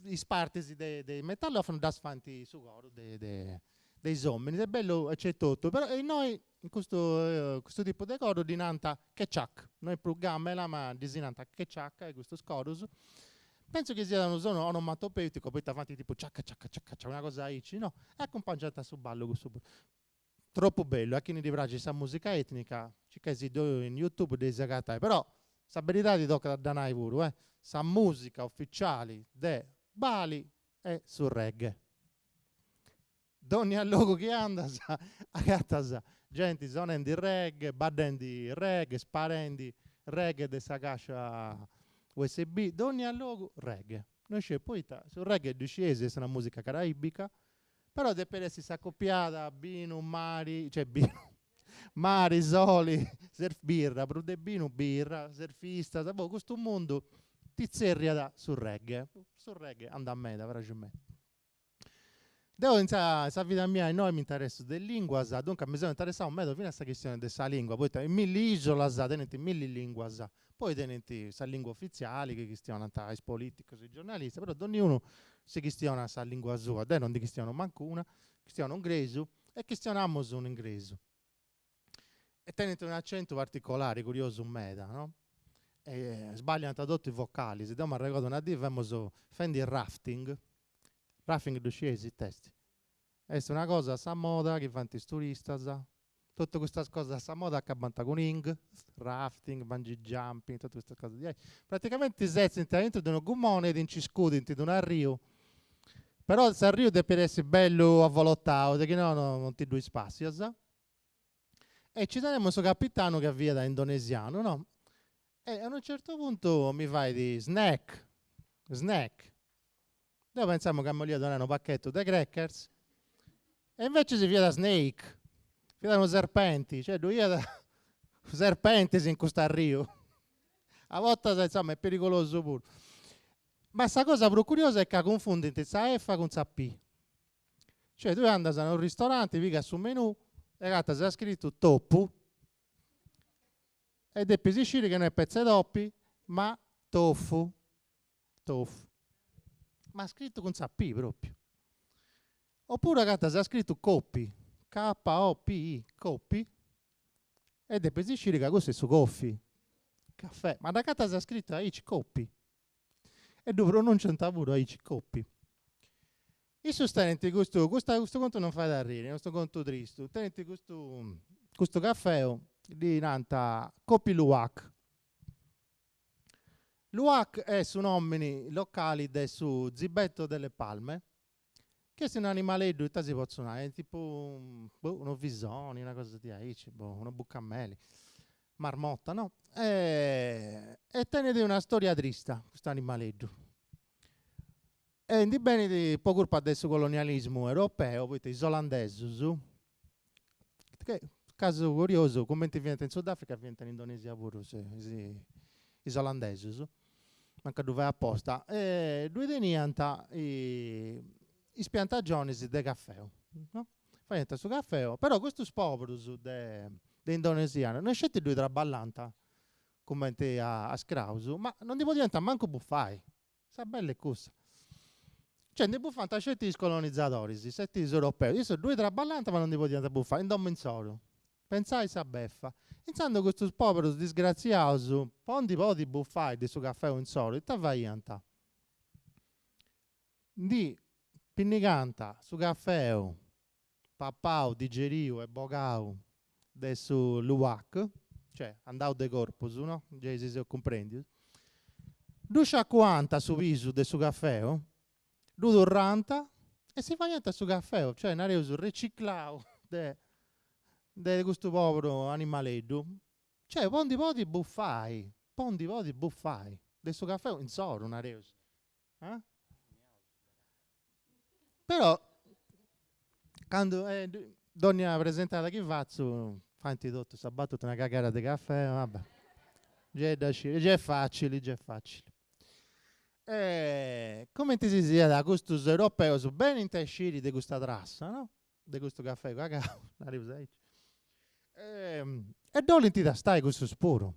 is partis de de is metallofonus ddas faint su coru de de de is ominis, est bellu aici etotu, però innoi in custu custu tipu de coru ddi nant kecak, no est prus gamelan ma ddis nant kecak a custus corus, pentzu chi siat unu sonu onomatopeutico poita faint tipu ciaca ciaca ciaca ciaca una cosa aici no, e acumpangiant su ballu cussu puru. Tropu bellu, a chini ddi praxit sa musica etnica, circaisiddu in youtube dd'eis agatai, però sa beridadi tocat a dda nai puru eh, sa musica uficiali de Bali est su reggae. Dònnia logu chi andas agatas genti sonendi reggae, baddendi reggae, sparendi reggae de sa càscia usb, dònnia logu reggae. No isciu poita, su reggae ddu scieis est una musica caraibica, Però depit essi s'acopiada binu, mari, cioè binu, mari, soli, surf birra, prus de binu birra, surfistas, boh, custu mundu ti tzerriat su reggae, su reggae andat meda, praxit meda. Deu in sa in sa vida mia innoi m'interessu de linguas, duncas mi seu interessau meda finas sa chistioni de sa lingua, poita in milli isolas tenint milli linguas, poi tenint sa lingua ufitziali chi chistionant is politicus, is giornalistas, però donniunu si chistionat sa lingua sua, deu non ndi chistiono mancuna, chistiono ingresu e chistionamus in ingresu. E tenint un'acentu particolari, curiosu meda, no? E sbagliant totu is vocalis, deu m'arregodu una dì femus fendi rafting, rafting ddu scieis it'est? Est una cosa a sa moda chi faint is turistas, totu custas cosas a sa moda acabant cun ing, rafting, bungee jumping, totu custas cosas diaici. Praticamenti ti setzint aintru de unu gumoni e ti nci scudint in unu arriu, però s'arriu depit essi bellu avolotau, de chi no non ti ddu ispassias. E ci tenemus su capitanu ca fiat indonesianu, no? E a unu certu puntu mi fait snack, snack. Deu pentzamu ca mi 'oliat donai unu pachetu de crackers e invecias fiat snake, fiat unu serpenti, cioè ddu iat serpentis in custu arriu. A bortas insoma est perigulosu puru. Ma sa cosa prus curiosa est ca cunfundint sa F cun sa P. Cioè tui andas in unu ristoranti, pigas su menù e agatas scritu topu e depis sciri ca no est petza 'e topi ma tofu, tofu, ma scritu cun sa P propriu. Oppuru agatas scritu kopi, K-O-P-I, kopi, e depis sciri ca cussu est su coffee, caffè, ma dd'agatas scritu aici, kopi, e ddu pronunciant puru aici, kopi. Issus tenint custu, custa custu contu non fait arriri, est unu contu tristu, tenint custu custu cafeu, ddi nant Kopi Luwak. Luwak est su nomini locali de su zibetto delle palme, chi est un'animaleddu, ita si potzu nai, est tipu, boh, unu visoni, una cosa diaici, boh, unu bucameli, marmota, no? E tenit una storia trista custu animaleddu. E ndi benit po curpa de su colonialismu europeu, poita is olandesus, che casu curiosu, cumenti fiant in Sudafrica fiant in Indonesia puru is olandesus, mancu a ddu fai aposta, e ddui teniant is piantagionis de cafeu, no, faiant su cafeu, però custus poburus de indonesianus no sceti ddui traballant cumenti a scraus, ma non ndi podiant mancu bufai Sa bella est cussa. Cioè ndi bufant sceti is colonizadoris, sceti is europeus, issus ddui traballant ma non ndi podiant bufai, in domu insoru. Pentzai sa befa. Intzandus custus poberus disgratziaus po ndi podi bufai de su cafeu insoru ita faiant? Ndi pinnigant su cafeu papau, digeriu e bogau de su luwak, cioè andau de corpus, no? Gei si seus cumprendius. Ddu sciacuant su pisu de su cafeu, ddu torrant e si faiant su cafeu, cioè nareus reciclau de de custu poberu animaleddu, cioè po ndi podi bufai, po ndi podi bufai de su cafeu insoru, nareus. Però candu dònnia presentada chi fatzu faint totus sa batuta una cagada de cafè, vabbè, gei dda sciu, gei est facili, gei est facili. E cumenti si siat custus europeus benint a sciri de custa trassa, no, de custu cafè cagau, nareus aici, e dd'olint tastai cussus puru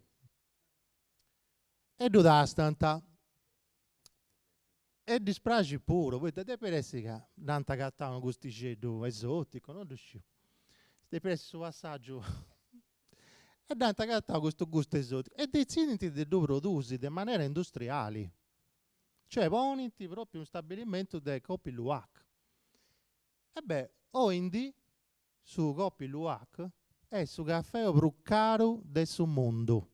E ddu tastant. E ddis praxit puru, poita depit essi ca nd'ant agatau unu gustixeddu esoticu, non ddu sciu. Depit essi su passaggiu e nd'ant agatau custu gustu esoticu e detzidint de ddu produsi de manera industriali. Cioè ponint propriu unu stabilimentu de kopi luwak. E beh, oindì su kopi luwak est su cafeu prus caru de su mundu.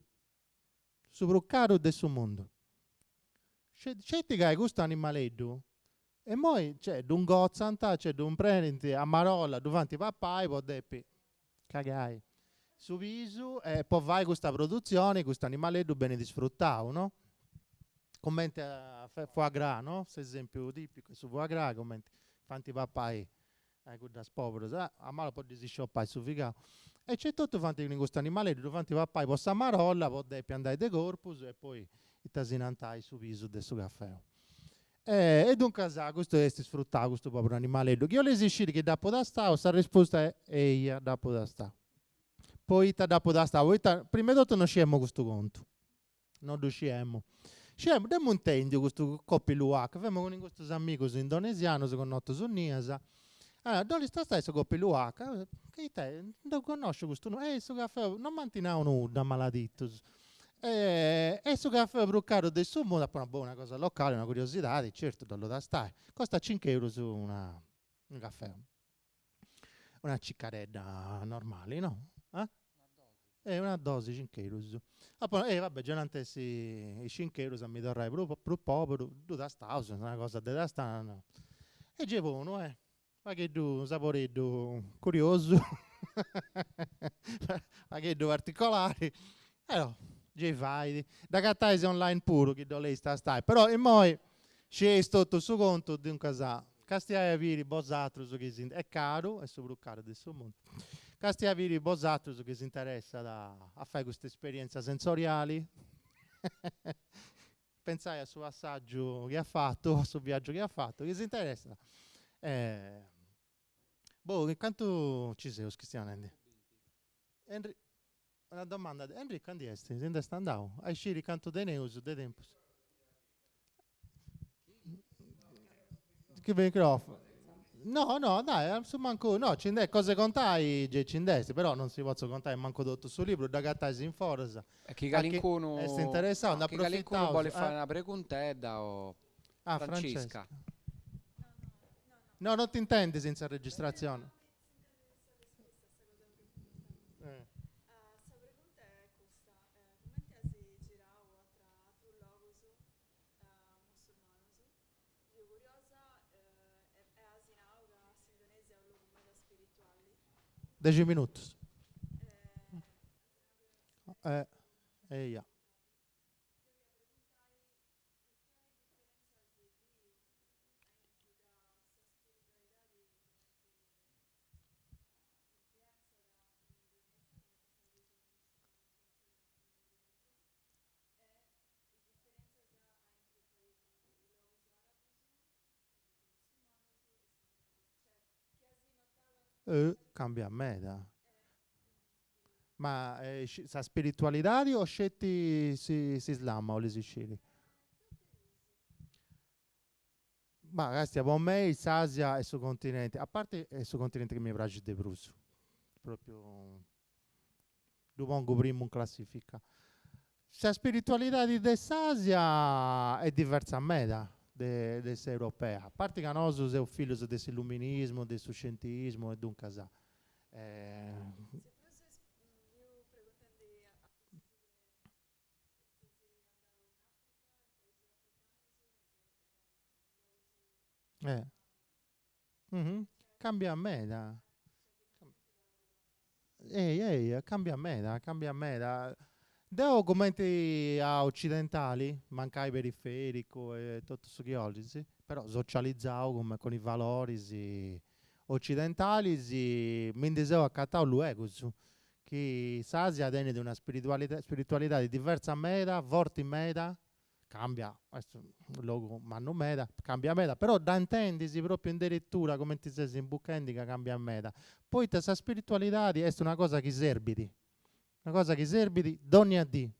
Su prus caru de su mundu. Sceti ca custu animaleddu e immoi cioè ddu ingotzant, cioè ddu prenint a marolla, ddu faint papai po depi cagai su pisu e po fai custa produtzioni custu animaleddu benit sfrutau, no? Cumenti a foie gras, no? S'esempiu tipicu est su foie gras, cumenti faint papai a cuddas poberas, a mala po ddis sciopai su figau. E aici etotu faint cun custu animaleddu, ddu faint papai po sa marolla po depi andai de corpus e poi ita si nant su pisu de su cafeu. E duncas custu est sfrutau, custu poberu animaleddu. Chi 'oleis sciri chi dd'apu tastau, sa risposta est eia, dd'apu tastau. Poita dd'apu tastau? Poita prima 'e totu non sciemu custu contu No ddu sciemu. Sciemu, dd'emu intendiu custu kopi luwak, femu cun custus amigus indonesianus connotus innias, allora, dd'olis tastai su kopi luwak? Che ita est, ddu connosciu custu nomini, est su cafeu, non m'ant nau nudda, maladitus. Est su cafeu prus caru de su mundu, apu nau, boh, una cosa locali, una curiosidadi, certu dd'ollu tastai. Costat cincu eurus una unu cafeu. Una cicaredda normali, no? Eh? Una dosi cincu eurus. Apu nau, eh va bè, gei no ant essi is cincu eurus a mi torrai prus prus poberu, ddu tastaus, est una cosa de tastai, no. E gei bonu, eh, pagheddu, unu saboreddu curiosu. Pagheddu particolari, però gei fait. Dd'agatais online puru chi dd'oleis tastai, però immoi scieis totu su contu, duncas castiai a biri bosatrus chi si est caru, est su prus caru de su mundu, castiai a biri bosatrus chi s'interessat a fai custa esperienza sensoriali Pentzai a su passàgiu chi at fatu, a su viàgiu chi at fatu, chi s'interessat. Boh, cantu ci seus chistionendi? Enri una domanda, Enrico aundi est? Si nd'est andau a isciri cantu teneus de tempus. Chi microfono. No, no, dai, a su mancu, no, ci nd'est cosa 'e contai gei ci nd'est, però non si potzu contai mancu totu su libru, dd'agatais in foras. E chi calincunu est interessau, chi calincunu bolit fai una preguntedda o Ah, Francisca. Francesca. No, non t'intendis in sa registratzioni. Sa pregunta est custa, cumenti as girau atrus logus musulmanus, fia curiosa e as nau ca s'Indonesia est unu logu meda spirituali. Dexi minutus. Eh, eia. Cambiat meda. Ma sa spiritualidadi o sceti s'Islam 'olis sciri? Ma castia, po mei s'Asia est su continenti, a parti est su continenti chi mi praxit de prus, propriu ddu pongu primu in classifica. Sa spiritualidadi de s'Asia est diversa meda de de s'europea, a parti ca nosu seus fillus de s'illuminismu, de su scientismu e duncas Eh. Cambiat meda. Eia eia, cambiat meda, cambiat meda. Deu cumenti a occidentali, mancai perifericu e totu su chi 'olis, però socializau cun cun is valoris occidentalis, mi ndi seu acatau luegus chi s'Asia tenit una spiritualidadi diversa meda, forti meda, Cambia, est unu logu mannu meda, cambia meda, però dda intendis propriu in deretura cumenti ses imbuchendi ca cambiat meda, poita sa spiritualidadi est una cosa chi serbit, una cosa chi serbit dònnia dì,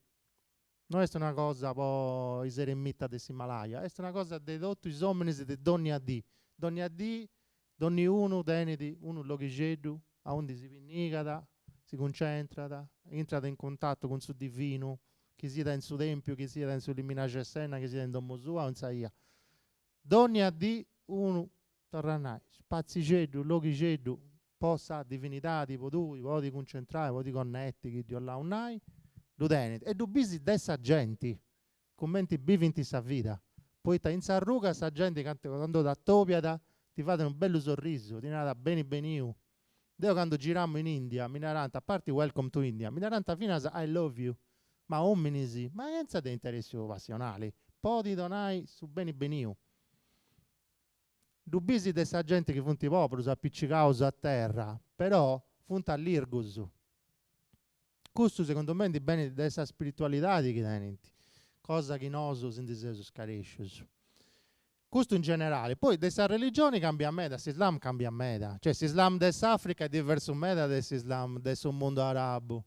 no est una cosa po is eremitas de s'Himalaya, est una cosa de totu is ominis de dònnia dì, dònnia dì donniunu tenit unu loghixeddu aundi si pinnigat, si cuncentrat, intrat in cuntatu cun su divinu, chi siat in su tempiu, chi siat in su liminaxu 'e s'enna, chi siat in domo sua o in sa 'ia. Dònnia dì unu, torru a nai, spatzixeddu, loghixeddu po sa divinidadi, po tui, po ti cuncentrai, po ti connetti, chi ddi 'ollaus nai, ddu tenit e ddu bis de sa genti, cumenti bivint sa vida, poita in s'arruga sa genti candu t'atobiat ti fait unu bellu sorrisu, ti narat beni beniu. Deo candu giramu in India mi narant, a parti welcome to India, mi narant finas I love you, ma ominis, ma chentza de interessiu passionali, po ti donai su beni beniu. Ddu bisi de sa genti chi funt poburus, apicigaus a terra, però funt allirgus. Custu segundu mei ndi benit de sa spiritualidadi chi tenint, cosa chi nosu si ndi seus scarescius. Custu in generali, poi de sa religioni cambiat meda, s'Islam cambiat meda, cioè s'Islam de s'Africa est diversu meda de s'Islam de su mundu arabu.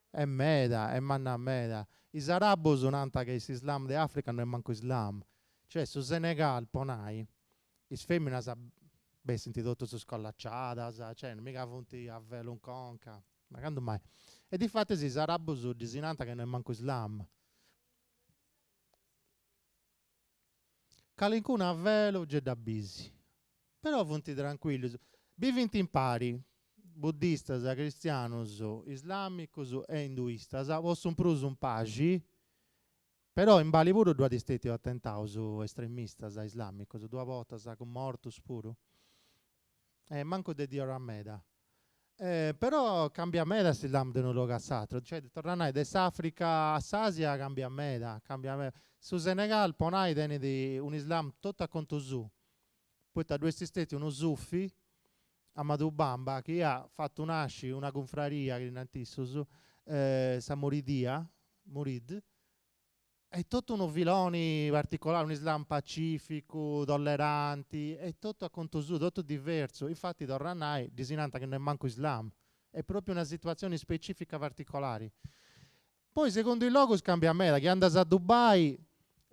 Est meda, est manna meda. Is arabus nant che s'Islam de Africa no est mancu Islam. Cioè su Senegal, po nai, is feminas bessint totus scollaciadas, cioè miga funt a velu in conca, ma candu mai. E difatis is arabus ddis nant che no est mancu Islam. Calincunu a velu gei dda bisi, però funt trancuillus, bivint impari, buddistas, cristianus, islamicus e induistas, po su prus in paxi. Però in Bali puru ddu at stetiu atentaus estremistas islamicus, duas bortas cun mortus puru. E mancu de diora meda. Però cambiat meda s'Islam de unu logu a s'atru, cioè torru a nai, de s'Africa a s'Asia cambiat meda, cambiat meda. Su Senegal, po nai, tenit un'Islam totu a contu suu, poita ddu est stetiu unu sufi, Amadou Bamba, chi iat fatu nasci una cunfraria, chi nant issus, sa Muridia, Murid, Est totu unu filoni particolari, un'islam pacificu, tolleranti, est totu a contu suu, totu diversu, infati torru a nai, ddis nant chi no est mancu islam, est propriu una situatzioni specifica particolari. Poi segundu is logus cambiat meda, chi andas a Dubai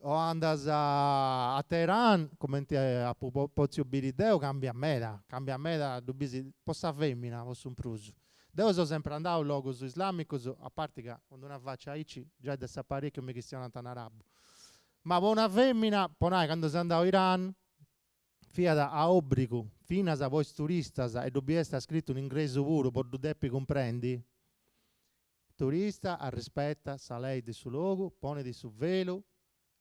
o andas a Teheran, cumenti apu potziu biri deu, cambiat meda, cambiat meda, ddu bis po sa femina po su prus. Deu seu sempri andau a logus islamicus, a parti ca cun d'una faci aici giai de s'aparechiu mi chistionant in arabu. Ma po una femina, po nai, candu seu andau a Iran, fiat a obrigu, finas po is turistas, e ddu biesta scritu in ingresu puru po ddu depi cumprendi, turista arrispeta sa lei de su logu, ponit su velu,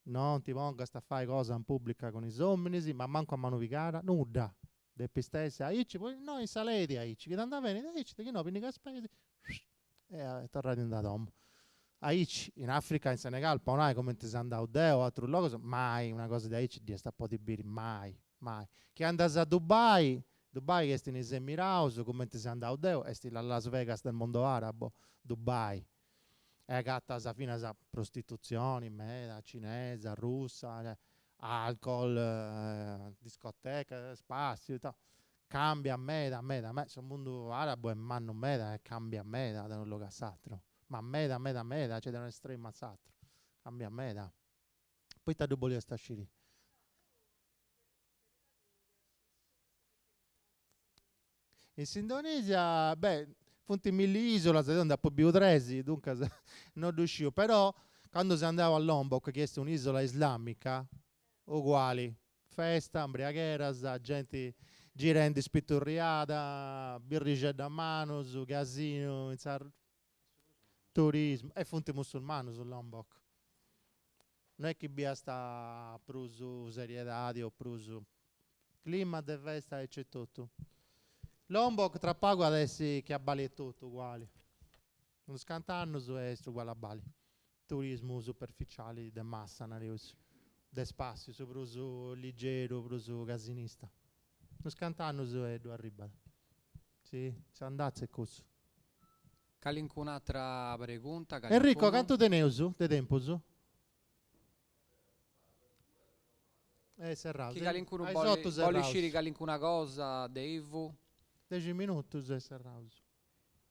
non ti pongast a fai cosa in pubblica cun is ominis, ma mancu a manu pigada, nudda. Depist essi aici, poi innoi sa lei est aici, chi t'andat beni aici, chi no pinnigas is peis e torradindi a domu. Aici, in Africa, in Senegal, po nai cumenti seu andau deu o aterus logus, mai una cosa de aici dd'iast a podi biri, mai, mai. Chi andas a Dubai, Dubai chi est in is Emiraus, cumenti seu andau deu, est la Las Vegas del mondo arabo, Dubai. E agatas finas prostitutzioni meda, cinesa, russa, alcol, discoteca, spassiu, cambiat meda meda meda, su mundu arabu est mannu meda e cambiat meda de unu logu a s'aturu, ma meda meda meda, cioè de unu estremu a s'aturu, cambiat meda. Poita ddu boliast sciri? In s'Indonesia, beh, funt milli isulas, deu nd'apu biu tres, duncas no ddu sciu, però candu seu andau a Lombok, chi est un'isula islamica, uguali, festa, imbriagheras, genti girendi spiturriada, birrixedda a manus, casinu in sa turismu, e funt musulmanus Lombok, no est chi biast prus seriedadi o prus clima de festa aici etotu. Lombok tra pagu at essi che a Bali etotu, uguali. Unus cant'annus e est uguali a Bali. Turismu superficiali de massa, nareus, de spassiu, su prus ligeru, prus casinista. Unus cant'annus e ddu arribat. Si, s'andatzu est cussu. Calincun'atra pregunta, Enrico, calincunu? cantu teneus de tempus? E serraus. Chi calincunu A is otu bolli bolli serraus. sciri calincuna cosa de Ivu. Dexi minutus e serraus.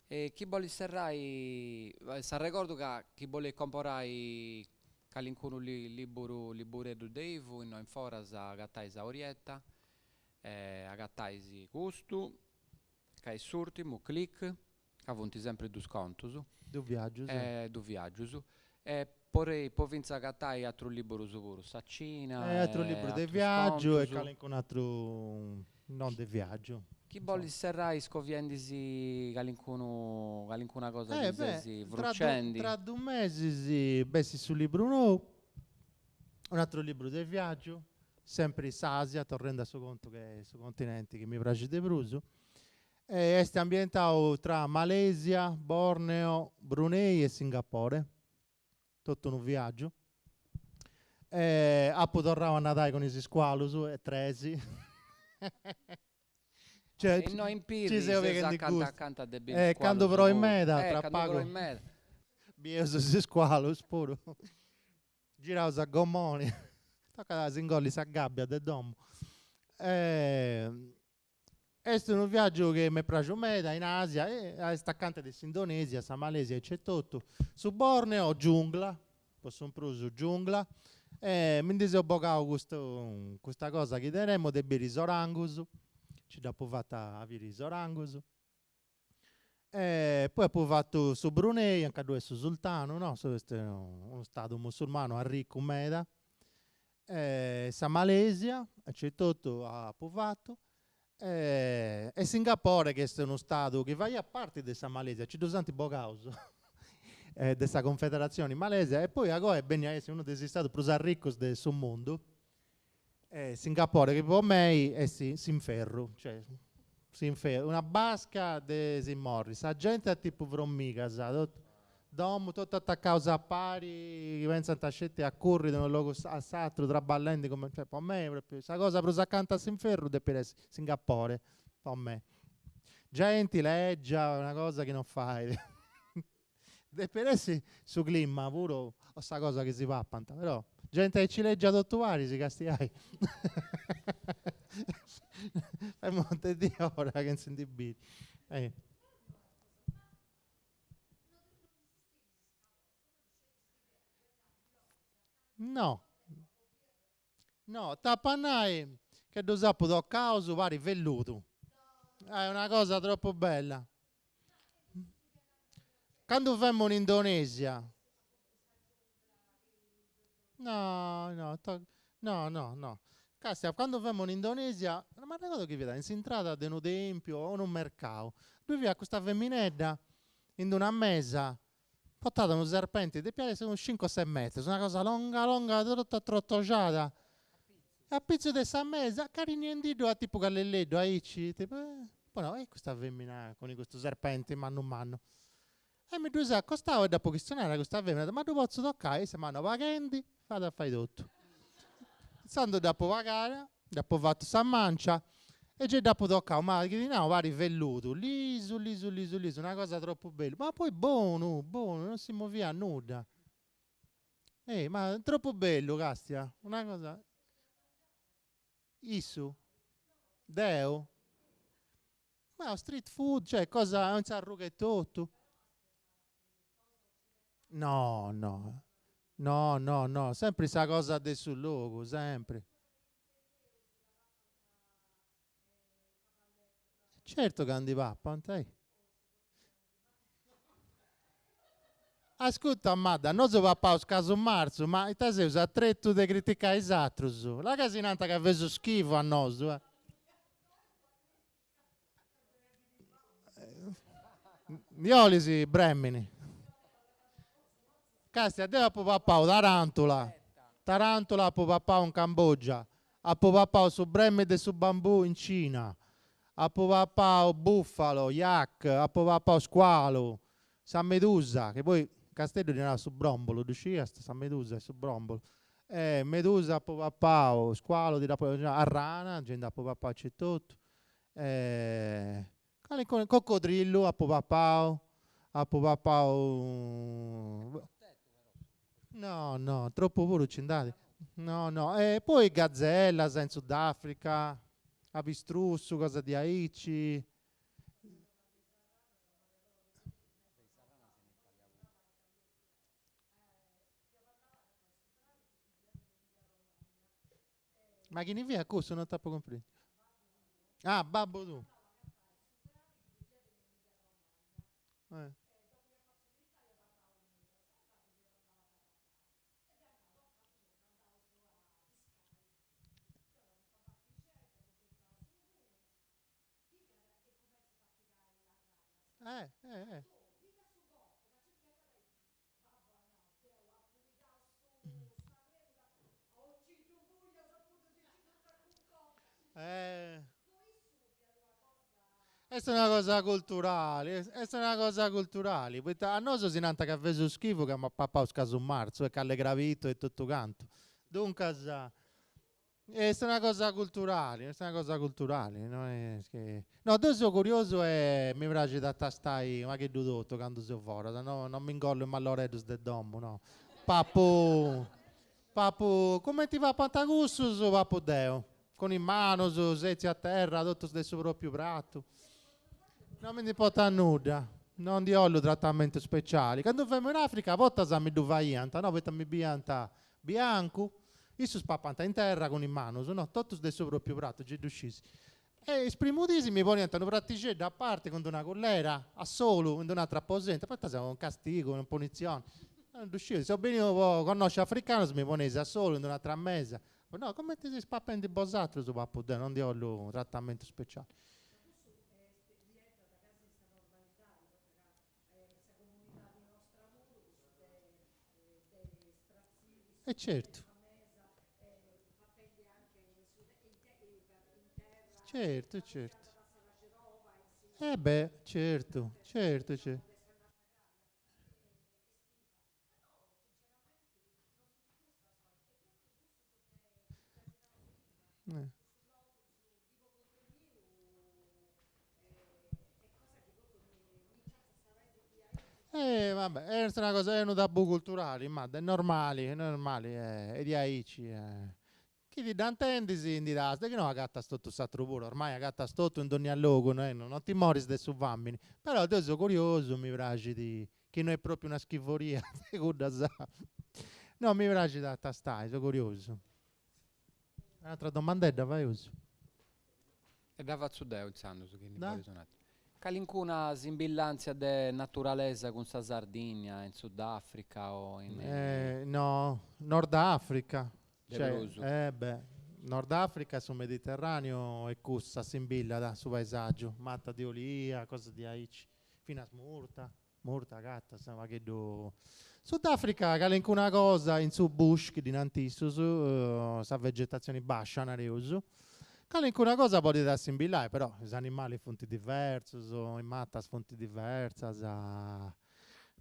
E chi bollit serrai, s'arregordu ca chi bollit comporai calincunu liburu libureddu de Ivu, innoi in foras agatais a Orietta, agatais custu, ca est s'urtimu, Click, ca funt sempri dus contus. Dus viaggius. Dus viaggius. E porei po fintzas agatai atrus liburus puru, sa Cina E atrus liburus de atrus viaggiu e contus. calincunu atru non de viaggiu. Chi bolis serrai scoviendisi calincunu calincuna cosa Eh chi beh, ses tra frucendi. tra dus mesis bessit su libru nou, un'atru libru de viaggiu, sempri s'Asia, torrendi a su contu chi est su continenti chi mi praxit de prus, E est ambientau tra Malesia, Borneo, Brunei e Singapore. Totu unu viàgiu. E apu torrau a nadai cun is iscualus e tresi. Cioè, E innoi in ci Pirri seu seus pighendi acanta gustu. acanta de biri E is candu scualus proit puru. meda, Eh, tra candu pagu proit meda. bieus is iscualus puru. Giraus a gommoni. Tocat a s'ingolli sa gabbia de domu. Est unu viàgiu chi m'est praxu meda in Asia, est acanta de s'Indonesia, sa Malesia aici etotu. Su Borneo, giungla, po su prus giungla, e mi ndi seu bogau custu custa cosa chi tenemu de biri is orangus, nci dd'apu fata a biri is orangus. E poi apu fatu su Brunei, anca ddu est su sultanu, no, est unu stadu musulmanu arricu meda, e sa Malesia, aici etotu apu fatu, e Singapore chi est unu stadu chi faiat parti de sa Malesia, nci ddus ant bogaus. De sa Confederatzioni Malesia e poi a goa est benniu a essi unu de is istadus prus arricus de su mundu, Singapore, chi po mei est s'inferru, cioè s'inferru, una basca de si morri, sa genti a tipu fromigas, totu domu totu atacaus a pari, chi pentzant sceti a curri de unu logu a s'aturu traballendi cumenti, cioè po mei propriu sa cosa prus acanta a s'inferru depit essi Singapore, po mei. Genti lègia, una cosa chi non fait. Depit essi su clima puru o sa cosa chi si papant, però genti aici lègia totu paris, castiai. Femu de diora chentza ndi biri. No, no, t'apu a nai che ddus apu tocaus, parit velludu. Est una cosa tropu bella. Candu femu in Indonesia. No, no, no, no, no. Castia, candu femu in Indonesia, non m'arregodu chi fiat in s'intrada de unu tempiu o unu mercau, ddui fiat custa feminedda in d'una mesa Portat unu serpenti, depiat essi unu cincu o ses metrus, una cosa longa longa totu atrotoxada, e apitzus de sa mesa carignendiddu a tipu callelleddu aici, tipu poi nau, e custa femina cun custu serpenti mannu mannu. E mi ddui seu acostau e dd'apu chistionau a custa femina, ma ddu potzu tocai? Issa m'at nau, paghendi fait a fai totu. Intzandus dd'apu pagada, dd'apu fatu sa mancia e gei dd'apu tocau, ma chi ti nau parit velludu, lisu lisu lisu lisu, una cosa tropu bellu, ma poi bonu, bonu, non si moviat nudda. Eh ma tropu bellu, castia, una cosa. Issu? Deu? Ma street food, cioè cosa in s'arruga etotu. No, no, no, no, no, sempri sa cosa de su logu, sempri. Certu ca ndi papant, eh. Ascurta Madda, nosu papaus casu marzu, ma ita seus a tretu de criticai is atrus? La ca si nant ca feus schifu a nosu, eh. Ndi 'olis bremini? Castia, deu apu papau tarantula, tarantula apu papau in Cambogia, apu papau su bremini de su bambù in Cina, apu papau bufalo, yak, apu papau scualu, sa medusa, chi poi in Casteddu ddi naraus su brombolu, ddu sciiast? Sa medusa est su brombolu. E medusa apu papau, scualu ti dd'apu arrana, gei nd'apu papau aici etotu, e calincunu cocodrillu apu papau, apu papau no no tropu puru nci nd'at, no no e poi gazellas in Sudafrica, abistrussu, cosa diaici Ma chini fiat cussu? Non t'apu cumpresu. Ah, babbu tuu. Eh. Eh, eh, eh. Eh. Est una cosa culturali, est una cosa culturali, poita a nosu si nant ca feus schifu ca papaus casu marzu e call'e crabitu e totu cantu. Duncas Est una cosa culturali, est una cosa culturali, no est chi. No, deu seu curiosu e mi praxit a tastai u' pagheddu totu candu seu foras, no no m'ingollu is malloreddus de domu, no. Papu papu cumenti papant cussus papu deu, cun is manus, setziu a terra, totus de su propriu pratu. No mi ndi importat nudda, no ndi 'ollu tratamentu speciali. Candu femu in Africa a bortas mi ddu faiant, no, poita mi biiant Biancu, issus papant in terra cun is manus, no, totus de su propriu pratu, gei ddu scis. E is primu dis mi poniant unu pratixeddu a parti cun d'una cullera, a solu, in d'un'atru aposentu, poita seu unu castigu, una punitzioni, non ddu sciu, seu beniu po connosci africanus, mi poneis a solu in d'un'atra mesa. No, cumenti seis papendi bosatrus papu deu, non ndi 'ollu tratamentu speciali. E certu. Certu, certu. E beh, certu, certu, certu. E vabbè, est una cosa, est unu tabù culturali, ma est normali, est normali, est diaici. Chi ti dda intendis ndi das, de chi no agatas totu s'aturu puru, ormai agatas totu in dònnia logu, no ti moris de su famini, però deu seu curiosu, mi praxit chi no est propriu una schiforia de cuddas, no mi praxit a tastai, seu curiosu. Un'atra domandedda faeus? E dda fatzu deu intzandus chi ndi bolis un'atera. Calincuna simbillàntzia de naturalesa cun sa Sardigna in Sudafrica o in. No, Nord Africa. De prus. Eh beh, Nord Africa su Mediterraneu est cussu, s'assimbillat su paesàgiu, mata de olia, cosas diaici, finas murta. Murta agatas unu pagheddu. Sudafrica calincuna cosa in su bush chi ddi nant issus, sa vegetatzioni bascia nareus, calincuna cosa podit assimbillai, però is animalis funt diversus, is matas funt diversas,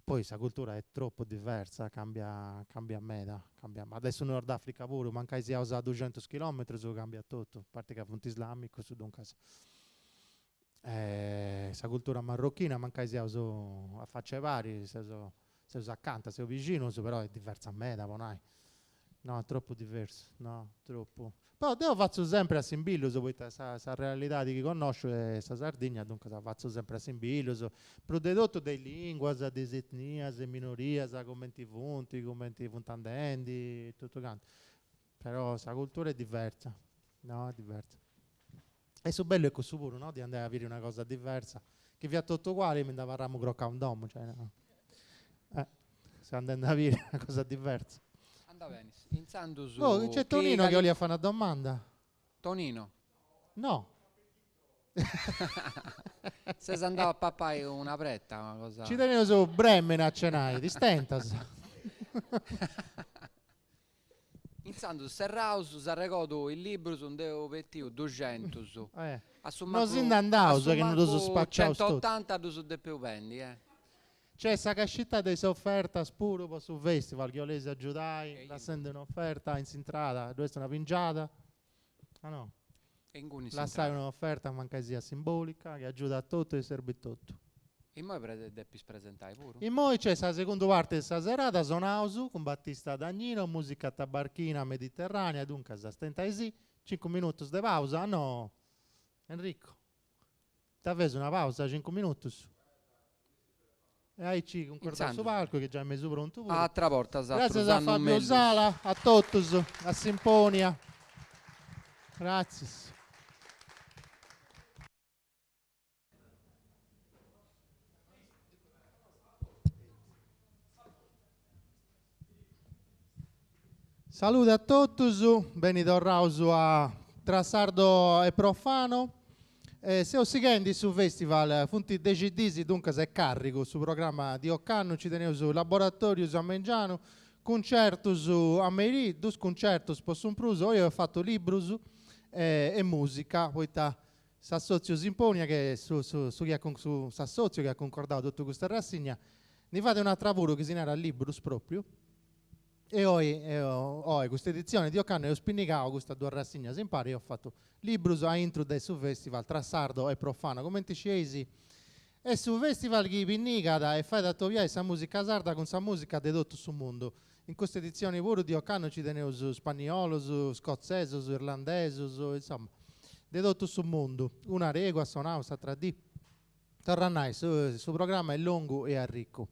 poi sa cultura est tropu diversa, cambiat cambiat meda, cambiat ma de su Nord Africa puru, mancai siaus a duxentus chilometrus cambiat totu, a parti ca funt islamicus, duncas Sa cultura marrochina, mancai siaus a facci 'e pari, seus seus acanta, seus bixinus, però est diversa meda, po nai. No, est tropu diversu, no, tropu. Però deu fatzu sempri assimbillus, poita sa sa realidadi chi connosciu est sa Sardigna, duncas fatzu sempri assimbillus, prus de totu de is linguas, de is etnias, is minorias, cumenti funt, cumenti funt andendi, totu cantu. Però sa cultura est diversa, no, est diversa. E su bellu est cussu puru, no, de andai a biri una cosa diversa, chi fiat totu uguali mi nd'abarramu crocau in domu, cioè no. Eh, seu andendi a biri una cosa diversa. Anda beni, intzandus Oh, nc'est Tonino chi 'oliat fai una domanda. Tonino. No. Ses andau a papai una preta, una cosa. Nci teneus bremene a cenai, ti stentas. Intzandus serraus s'arregodu is librus nd'eus petiu duxentus, a su mancu Nos ndi andaus chi no ddus spaciaus totu. Centotanta ddus depeus bendi, eh. Nc'est sa cascita de is ofertas puru po su festival chi 'oleis agiudai lassendi un'oferta in s'intrada, ddu est una pingiada, ah no? E inguni Lassai un'oferta mancai siat simbolica chi agiudat totu e serbit totu. Immoi depis presentai puru. Immoi nc'est sa segundu parti de sa serada, sonaus cun Battista Dagnino, musica tabarchina mediterranea, duncas stentaisì, cincu minutus de pausa, no? Enrico, dda feus una pausa, cincu minutus? E aici cuncordaus su palcu chi giai mesu prontu puru. Atra borta Gràtzias a Fabio Sala, a totus, a Symponia. Gràtzias. Salude a totus, beni torraus a Tra Sardo e Profano. Seus sighendi su festival, funt dexi dis duncas est carrigu su programma di ocannu, nci teneus laboratorius a mengianu, cuncertus a merì, dus cuncertus po su prus, oi eus fatu librus e musica, poita S'assòtziu Symponia, chi est su su su chi at su s'assòtziu chi at cuncordau totu custa rassigna, ndi fait un'atra puru chi si narat Librus pròpriu, e oi oi custa editzioni di ocannu eus pinnigau custas duas rassignas impari e eus fatu Librus a intru de su festival Tra Sardo e Profano. Cumenti scieis est su festival chi pinnigat e fait atobiai sa musica sarda cun sa musica de totu su mundu. In custa editzioni puru di ocannu nci teneus spanniolos, scotzesos, irlandesos, insoma, de totu su mundu. Unu aregu at sonau s'atra dì. Torru a nai, su su programma est longu e arricu.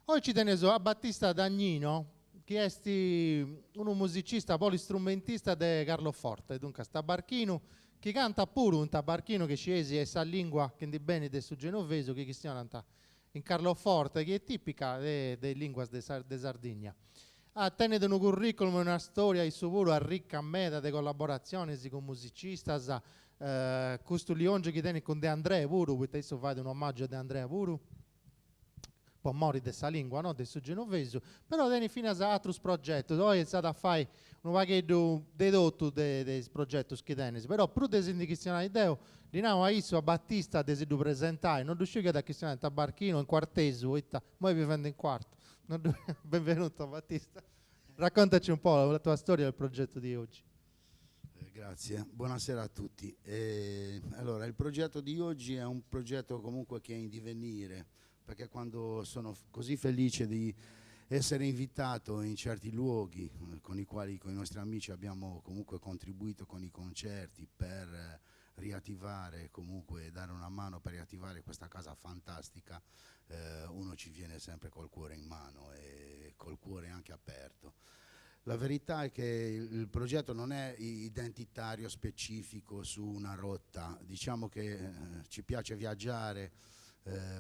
Oi nci teneus a Battista Dagnino, chi est unu musicista polistrumentista de Carloforte, duncas tabarchinu, chi cantat puru in tabarchinu, chi scieis est sa lingua chi ndi benit de su genovesu chi chistionant in Carloforte, chi est tìpica de de is lìnguas de sa de Sardigna. Ah, tenet unu curriculum e una stòria issu puru arricca meda de collaboratziones cun musicistas, custu liòngiu chi tenit cun De André puru, poita issu fait unu omàgiu a De Andrea puru. po mori de sa lingua no de su genovesu, però tenit finas atrus progetus, oi s'at a fai unu pagheddu de totu de de is progetus chi tenis, però prus de si ndi chistionai deu, ddi nau a issu, a Battista, de si ddu presentai, no ddu sciu chi at a chistionai in tabarchinu o in cuartesu, poita imoi bivendi in Cuartu, no ddu benvenuto Battista, raccontaci un po' la tua storia e il progetto di oggi. Grazie, buonasera a tutti. Allora, il progetto di oggi è un progetto comunque che è in divenire, perché quando sono così felice di essere invitato in certi luoghi con i quali con i nostri amici abbiamo comunque contribuito con i concerti per riattivare, comunque dare una mano per riattivare questa casa fantastica, uno ci viene sempre col cuore in mano e col cuore anche aperto. La verità è che il progetto non è identitario specifico su una rotta, diciamo che ci piace viaggiare,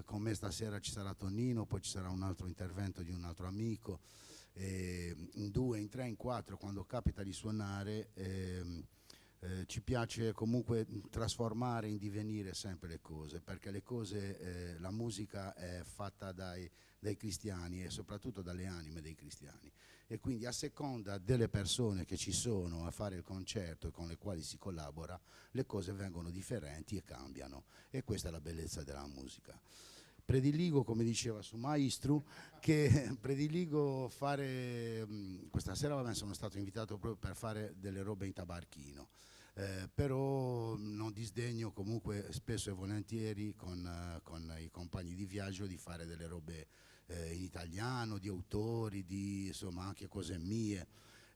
con me stasera ci sarà Tonino, poi ci sarà un altro intervento di un altro amico, in 2, in 3, in 4, quando capita di suonare, ci piace comunque trasformare in divenire sempre le cose, perché le cose, la musica è fatta dai cristiani e soprattutto dalle anime dei cristiani, e quindi a seconda delle persone che ci sono a fare il concerto e con le quali si collabora, le cose vengono differenti e cambiano, e questa è la bellezza della musica. Prediligo, come diceva su maestro, che prediligo fare, questa sera vabbè, sono stato invitato proprio per fare delle robe in tabarchino, però non disdegno comunque spesso e volentieri con i compagni di viaggio di fare delle robe in italiano, di autori, di, insomma anche cose mie.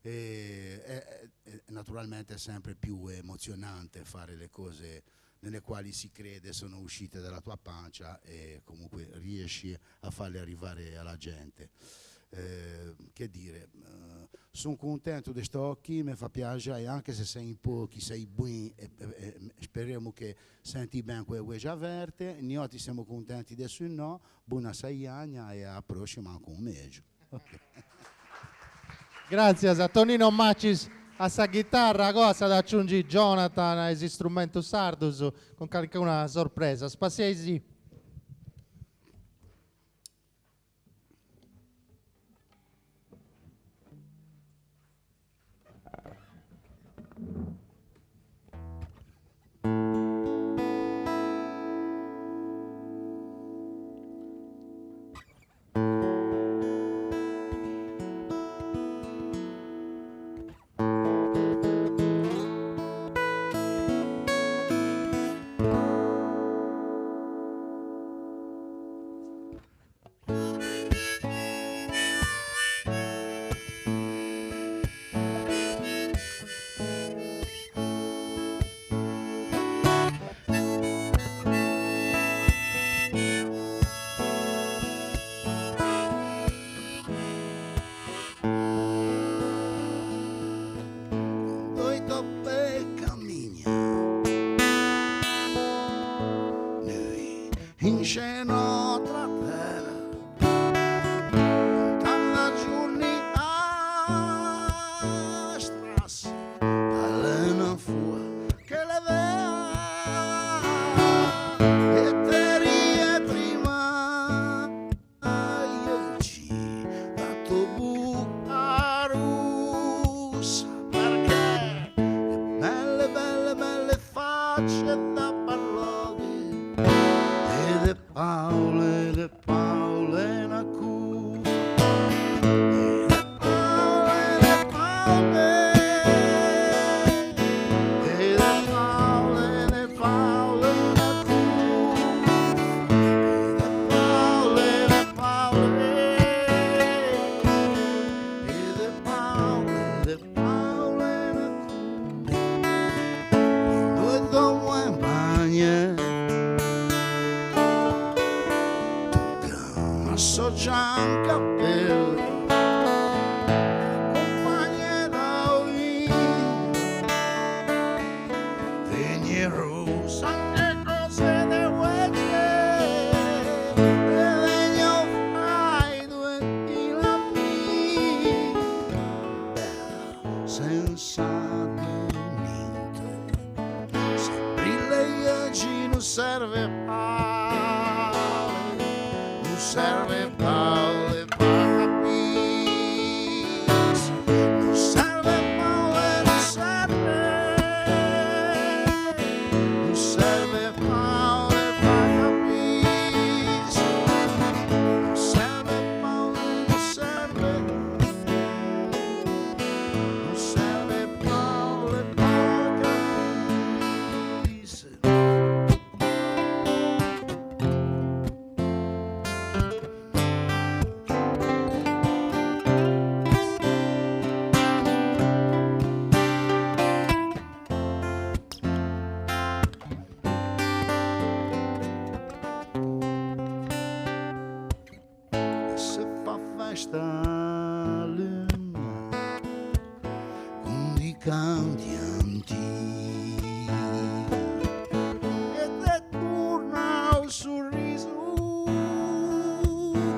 E naturalmente è sempre più emozionante fare le cose nelle quali si crede sono uscite dalla tua pancia e comunque riesci a farle arrivare alla gente. Che dire, sono contento di sto qui, mi fa piacere, anche se sei in pochi, sei buoni, e speriamo che senti bene quel che avverte. Noi siamo contenti adesso no, buona saiagna e alla prossima anche un mese. Okay. Grazie a Tonino Macis a sa chitarra, cosa da aggiungi Jonathan a strumento sardus con una sorpresa. Spassiesi. Serve pane, non Serve Paolo pa capis. Non serve Paolo, non serve. Non serve Paolo pa capis. Non serve Paolo, non serve. Non serve Paolo pa capis. Se fa festa a luna con i canti antichi e te torna il sorriso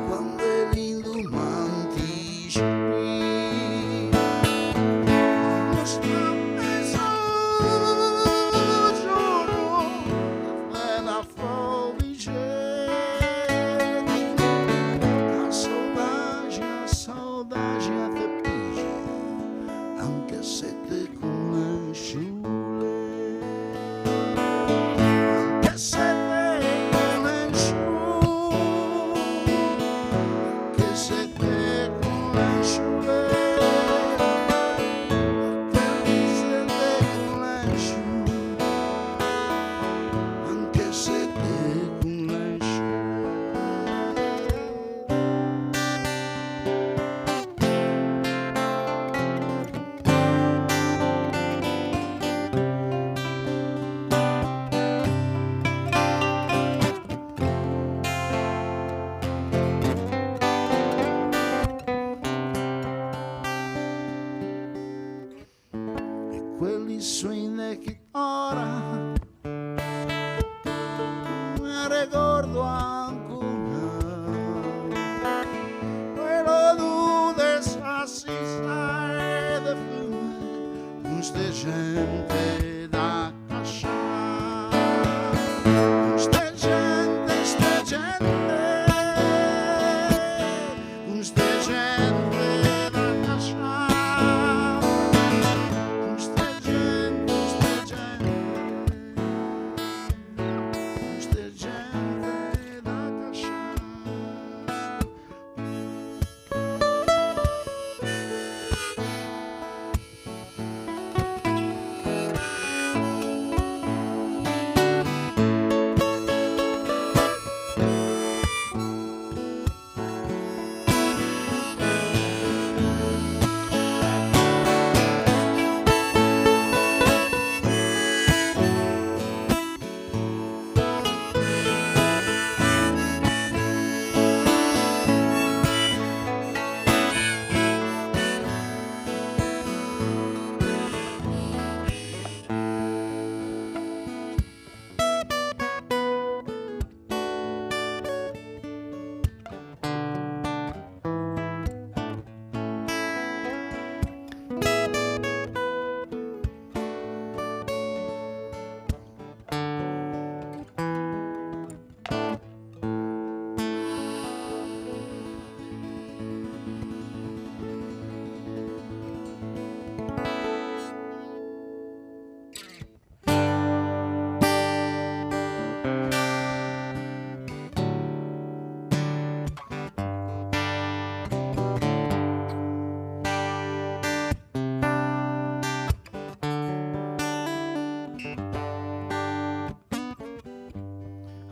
quando è l'indomani Non sta mezzogiorno, caffè da fobice. A saudade, a saudade te pige, anche se te conosciule. Anche se te conosciule, anche se te conosciule, anche se te conosciule, anche se te conosciule. E quelli swing che ora mi ricordo ancora quello de salsiccia e de fumo questa gente da cascia questa gente, sta gente questa gente da cascia questa gente, sta gente, questa gente da cascia.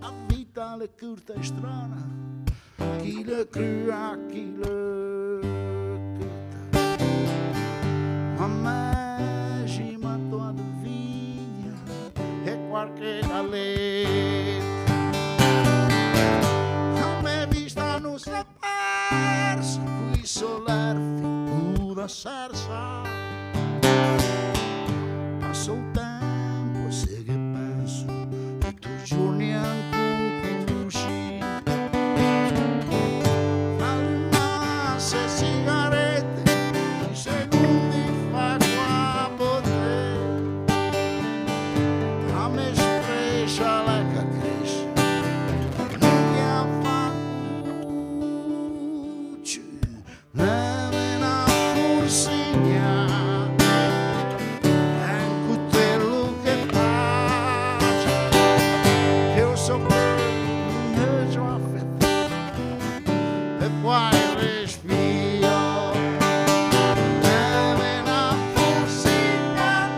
A vita è curta e strana, chi le crua, chi le curta. Ma me matto ad vigna e qualche galetta. A me vista non si è persa, qui soler figura sersa. Passa il tempo e se che penso, e tu giorni ancora uscì. Almasse sigarette, i secondi fa qua poter. A me sfrescia la cresce, non mi fa qua il respiro. Deve una forsigna,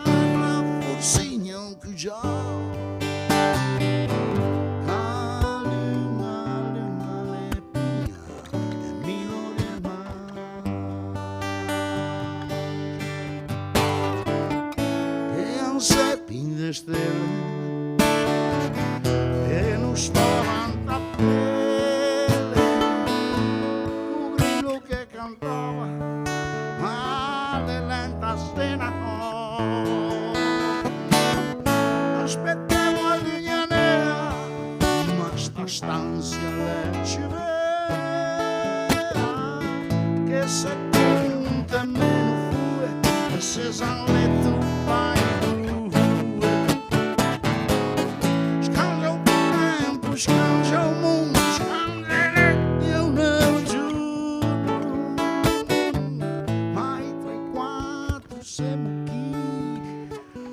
una forsigna che già. E non spaventa pelle, un grillo che cantava, ma lenta stena. Aspettiamo a Lignanea, ma sta stanza le ci che se conta meno fue, se san letto fai due. Scangia o tempo, scangia o mundo, scangia eu não giuro. Ma i tre quattro siamo chi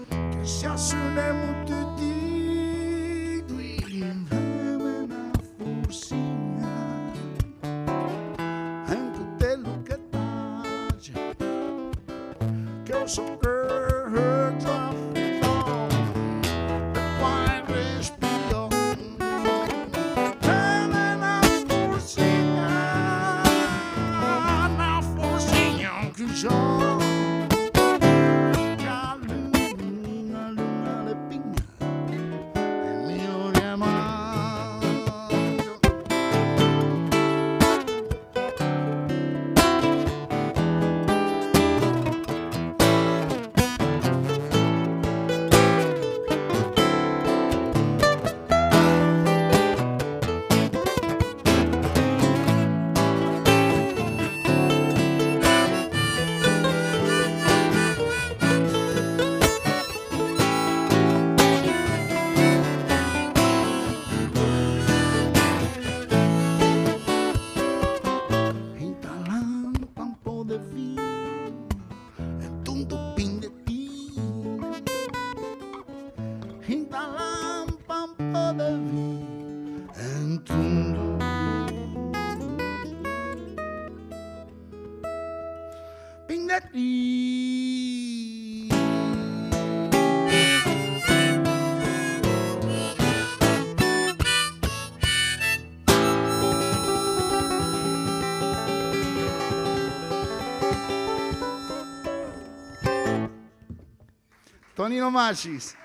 che si assumiamo tutti due una forcina en tutto che tace che eu sou una forcina che già che luna, luna le pigna e mio riamaggio. In talampa un po' de vino e tundu pin de ti. In talampa un po' de vino e tundu pin de ti. Tonino Macis.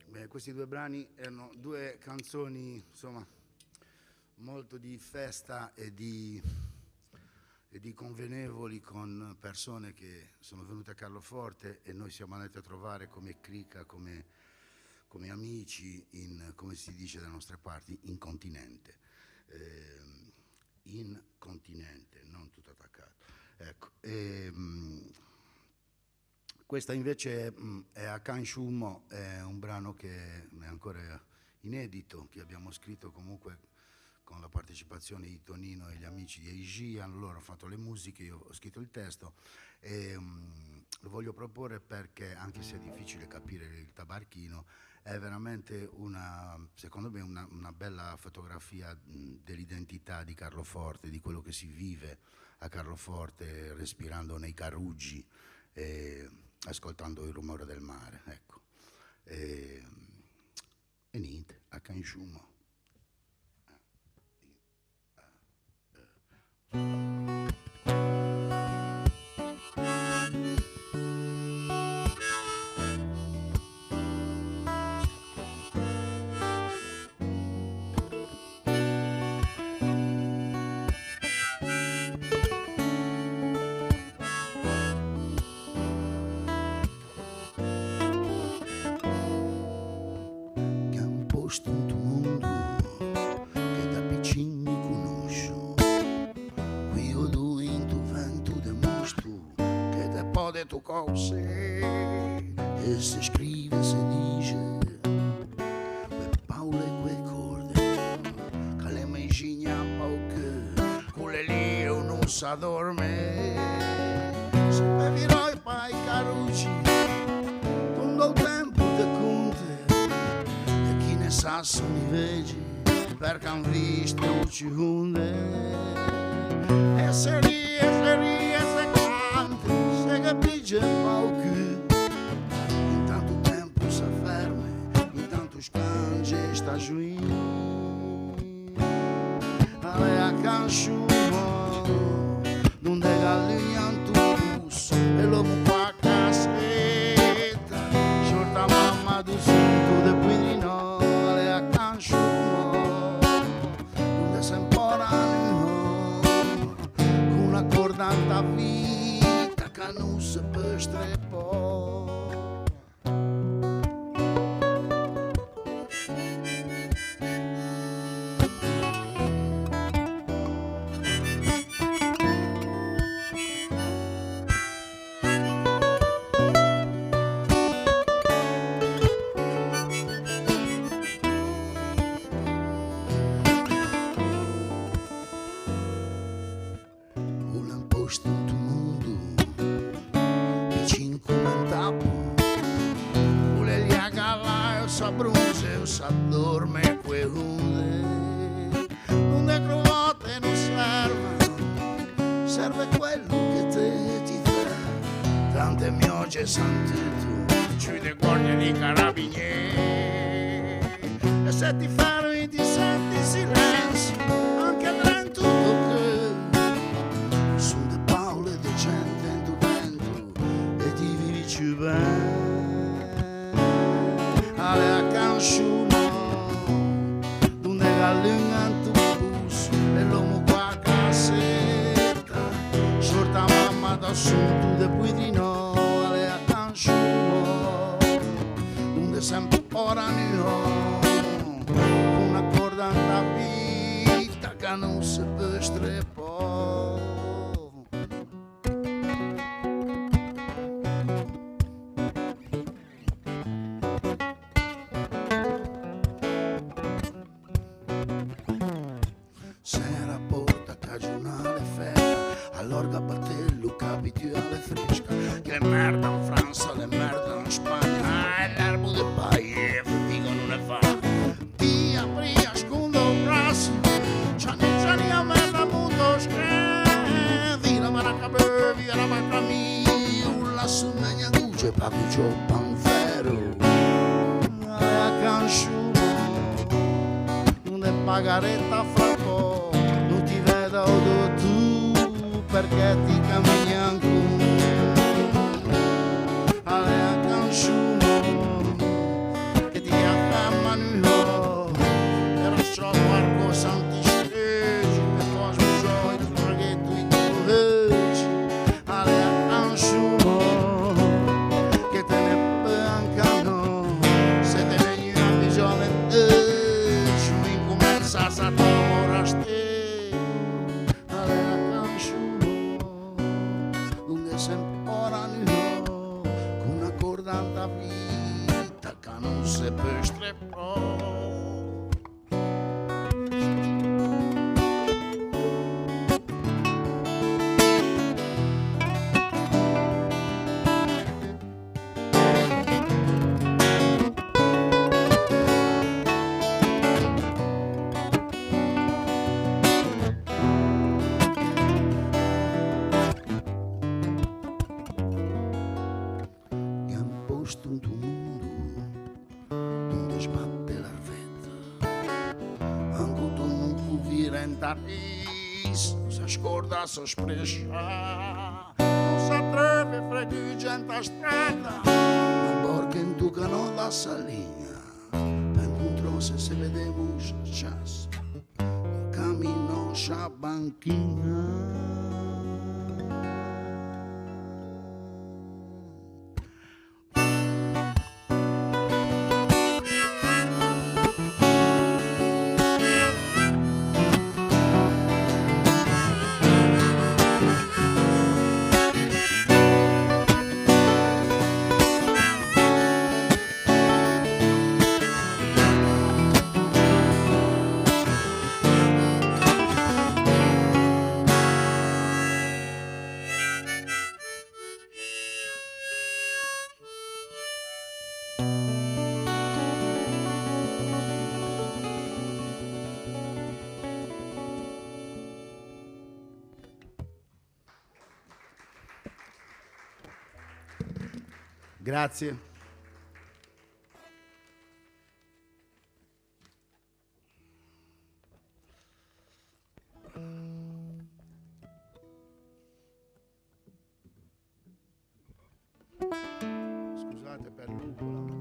Beh, questi due brani erano due canzoni, insomma, molto di festa e di convenevoli con persone che sono venute a Carloforte e noi siamo andati a trovare come cricca, come amici, in, come si dice dalle nostre parti, in continente. In continente, non tutto attaccato. Ecco, questa invece è a Cansciumo, è un brano che è ancora inedito, che abbiamo scritto comunque con la partecipazione di Tonino e gli amici di Aegean. Loro hanno fatto le musiche, io ho scritto il testo e lo voglio proporre perché, anche se è difficile capire il tabarchino, è veramente una, secondo me, una bella fotografia dell'identità di Carloforte, di quello che si vive a Carloforte, respirando nei caruggi e ascoltando il rumore del mare. Ecco. E niente, a Cansciumo. Che è un posto in tu mondo che da piccini conosco, qui ho due in tu vento de mostro che te pode tu cose e se scrive se dice que paule que corde che le medicina poche quelle lì eu non l'uomo s'addorme. Se virò pai carucci, quando il tempo te conte, e chi ne sa sono i vegi, perché han visto ci hunde. E se ri, e se ri, e se cante, se capisce poco. Intanto o tempo se ferma, intanto scange sta giù. Ale a canchumo, donde galinha tu pulso, e l'uomo com a caceta, shorta mamma do cinto de puidrino, ale a canchumo, donde se emporano, con una cordanta vita che non si può streppare. O lamposto do mundo, piccin come un tappo, o le liaga là, eu s'abrunze, eu s'addorme que hunde. Non è croate, non serve, serve quello che te ti fa. Tante mioge santito, ci de guardie di carabinieri. E se ti fermi ti senti silenzio, anche dentro che sono de paole de gente in tu vento e ti vivi più bene. Ale a canchumo, donde galinha tu pulso, e l'uomo qua a cassetta, shorta mamma da assunto de puidrino, ale a canchumo, donde sempre ora no, una corda vita che non si può streppare. Sera porta cagionale ferra, all'orga battello capitale fresca, che le merda in Francia, le merda in Spagna, ah, e l'erbo de pai, e figo non ne fa. Ti apri, ascondo il brazo, gianni gianni a merda mundo scrivi, la baracca bevi, la baracca mi, la sumegna guce, pagucio panfero. A canchumo, non è pagaretta fra po', non ti vedo tu perché ti cammini ancora. Ale a canchumo, che ti afferma nuo, era solo arco santi steggi, per cosmo gioia, tu traghetto i tuoi Ale a canchumo, che te ne pancano, se te ne a visione ci incomincia a tomoraste. Ale a canchumo, donde sempre ora nuo, con una cordanta vita che non si può streppare. Che han posto un tuo mondo donde sbatte l'arvetta anche tu non cuvirenta ris se scorda se sprescia non si atreve freghi gente a strada ma borca in tu cano da salinha per incontrarsi se vedemos chas cammino xa banquinha. Grazie. Scusate per l'ugola.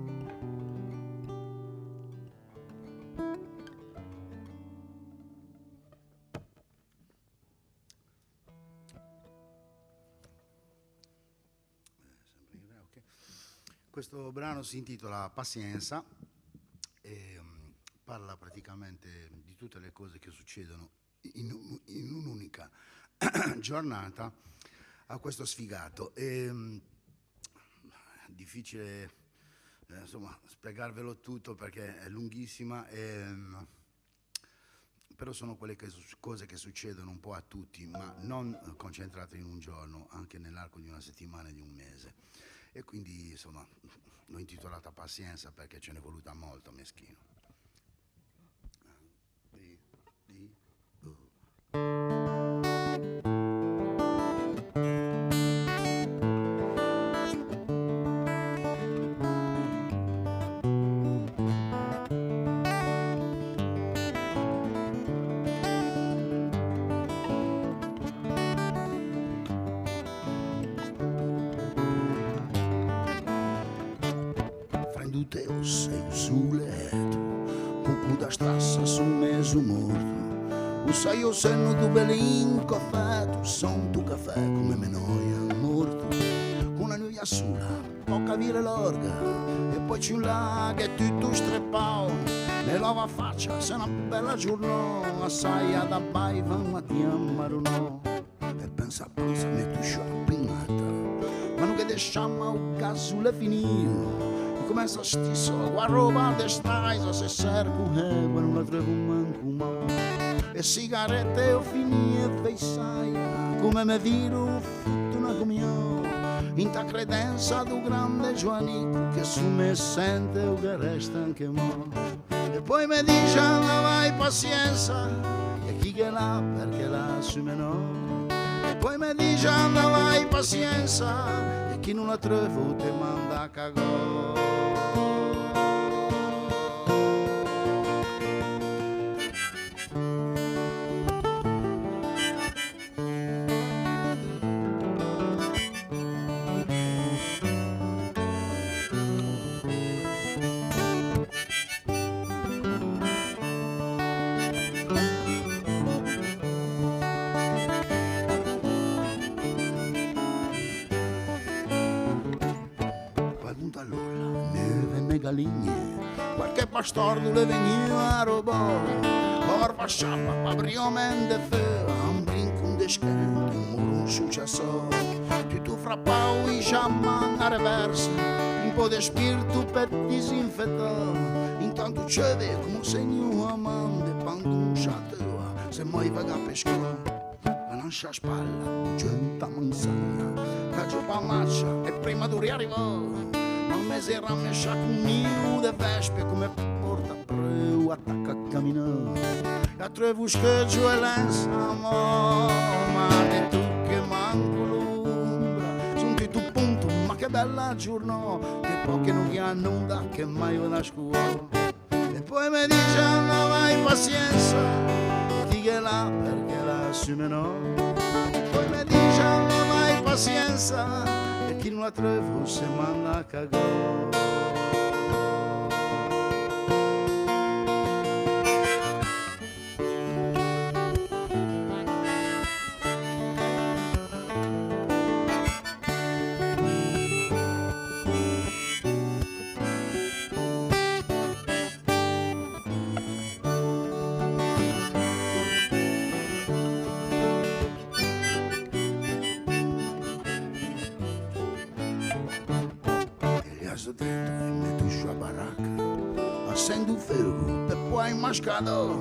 Questo brano si intitola Pazienza e parla praticamente di tutte le cose che succedono in un'unica giornata a questo sfigato. E, difficile insomma, spiegarvelo tutto perché è lunghissima, e, però sono quelle cose che succedono un po' a tutti, ma non concentrate in un giorno, anche nell'arco di una settimana e di un mese. E quindi insomma l'ho intitolata Pazienza perché ce n'è voluta molto, meschino. D, D, U. Su morto, o sai o senno do belinco feto, son tu caffè come me noia morto, con una noia sola, poca vire l'orga, e poi c'è un lago e tutto streppao, me lava faccia, se una bella giornata, assai ad abbaiva mattina marunò, e pensa panza me tu sciappinata, ma non che deixamo o caso le finio, começa a stesso a roba de stais, se cerco régua, non la trovo manco mal. E sigarette eu fini e vei saia, come me viro fortuna comió. Inta credenza do grande Joanico, che su me sente o che resta anche mo. E poi me dice, anda vai pazienza, e chi che là perché là su me no. E poi me dice, anda vai pazienza, e chi non la trovo te manda a cagò. Qualche bastardo le veniva a rubare, orva sciappa, pabriomen de feu, un brinco, un descente, un muro, un successo, tutto frappau e giamman a reversa, un po' de spirito per disinfettare, intanto c'è come un segno a man de pan d'un chateau, se mai vaga a pescare, la lancia a spalla, giunta manzana, caccio pa maccia e prima di arrivare, ma mese ramescia con mio de vespe come porta preu attacca a camminare a trevo scheggio e lenza mo ma di tu che manco l'ombra sono tutto punto ma che bella giornata che poche non gli hanno da che mai una scuola e poi mi dice no vai pazienza chi che là perché la assume no e poi mi dice no vai pazienza e chi non la trovo se manda a cagare. Mascado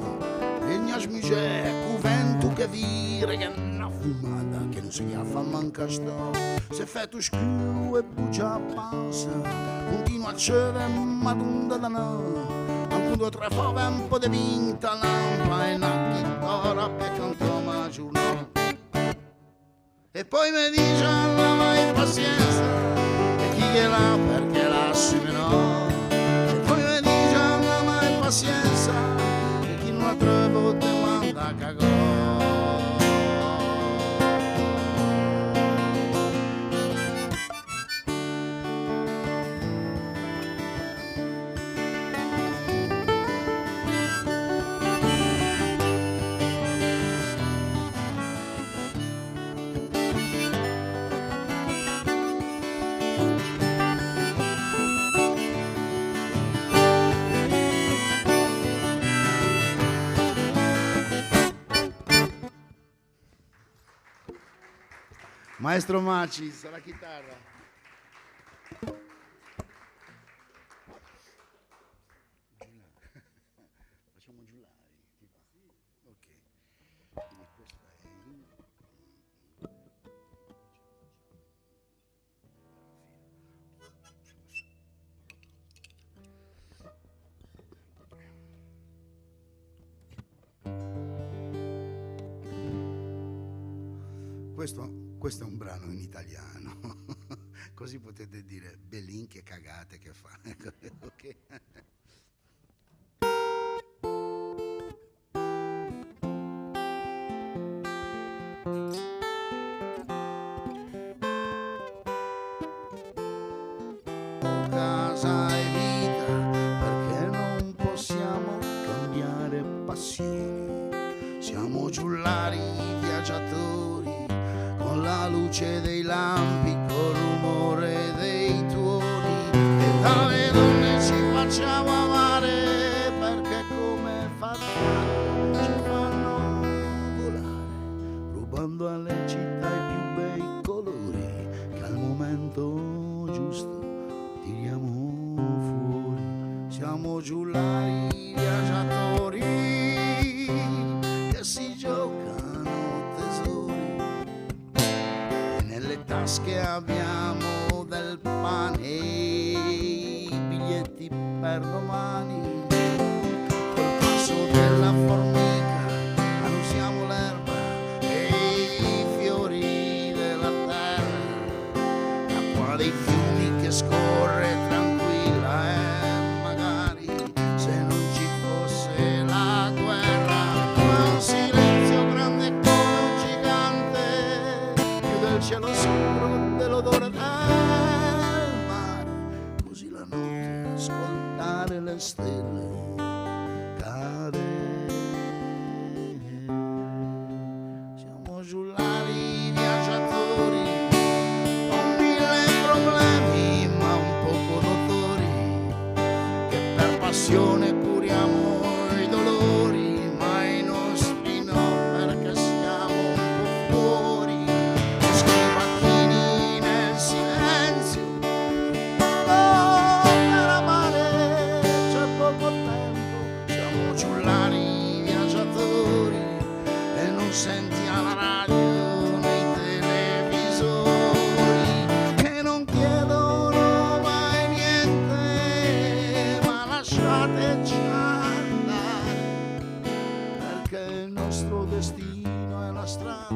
e minhas mulher com o vento que vira que na fumada que não se fa manca sto se feto escuro e bugia panza continua a cedere ma dunda da no ancora tre fove un po' de vinta lampa e una chitarra per cantare ma giorno e poi mi dice alla vai pazienza e chi Digliela perché lasci no. E poi mi dice mamma e pazienza, che chi non la trovo te manda a cagò. Maestro Macis alla chitarra. Facciamo giullari, ti va? Ok. Quindi questa è in... Questo è un brano in italiano, così potete dire Belin che cagate che fa. Ok. Casa e vita, perché non possiamo cambiare passioni. Siamo giullari, viaggiatori, con la luce dei lampi, col rumore dei tuoni, e dalle donne ci facciamo amare, perché come farfalle ci fanno volare, rubando alle città i più bei colori, che al momento giusto tiriamo fuori. Siamo giullari, viaggiatori, che si giocano tesori, e nelle tasche abbiamo del pane, i biglietti per domani. Col passo della formica annusiamo l'erba e i fiori della terra, l'acqua dei fiumi che scorre tranquilla, e magari se non ci fosse la guerra, ma un silenzio grande come un gigante, più del cielo scuro, dell'odore del mare, così la notte ascoltare le stelle cade. Siamo giullari, viaggiatori, con mille problemi ma un poco dottori, che per passione curiamo i dolori, ma i nostri no, perché siamo un po' fuori. E scribacchini nel silenzio, oh, per amare c'è poco tempo. Siamo giullari, viaggiatori, e non senti alla radio nei televisori, che non chiedono mai niente, ma lasciateci andare, perché il nostro destino è la strada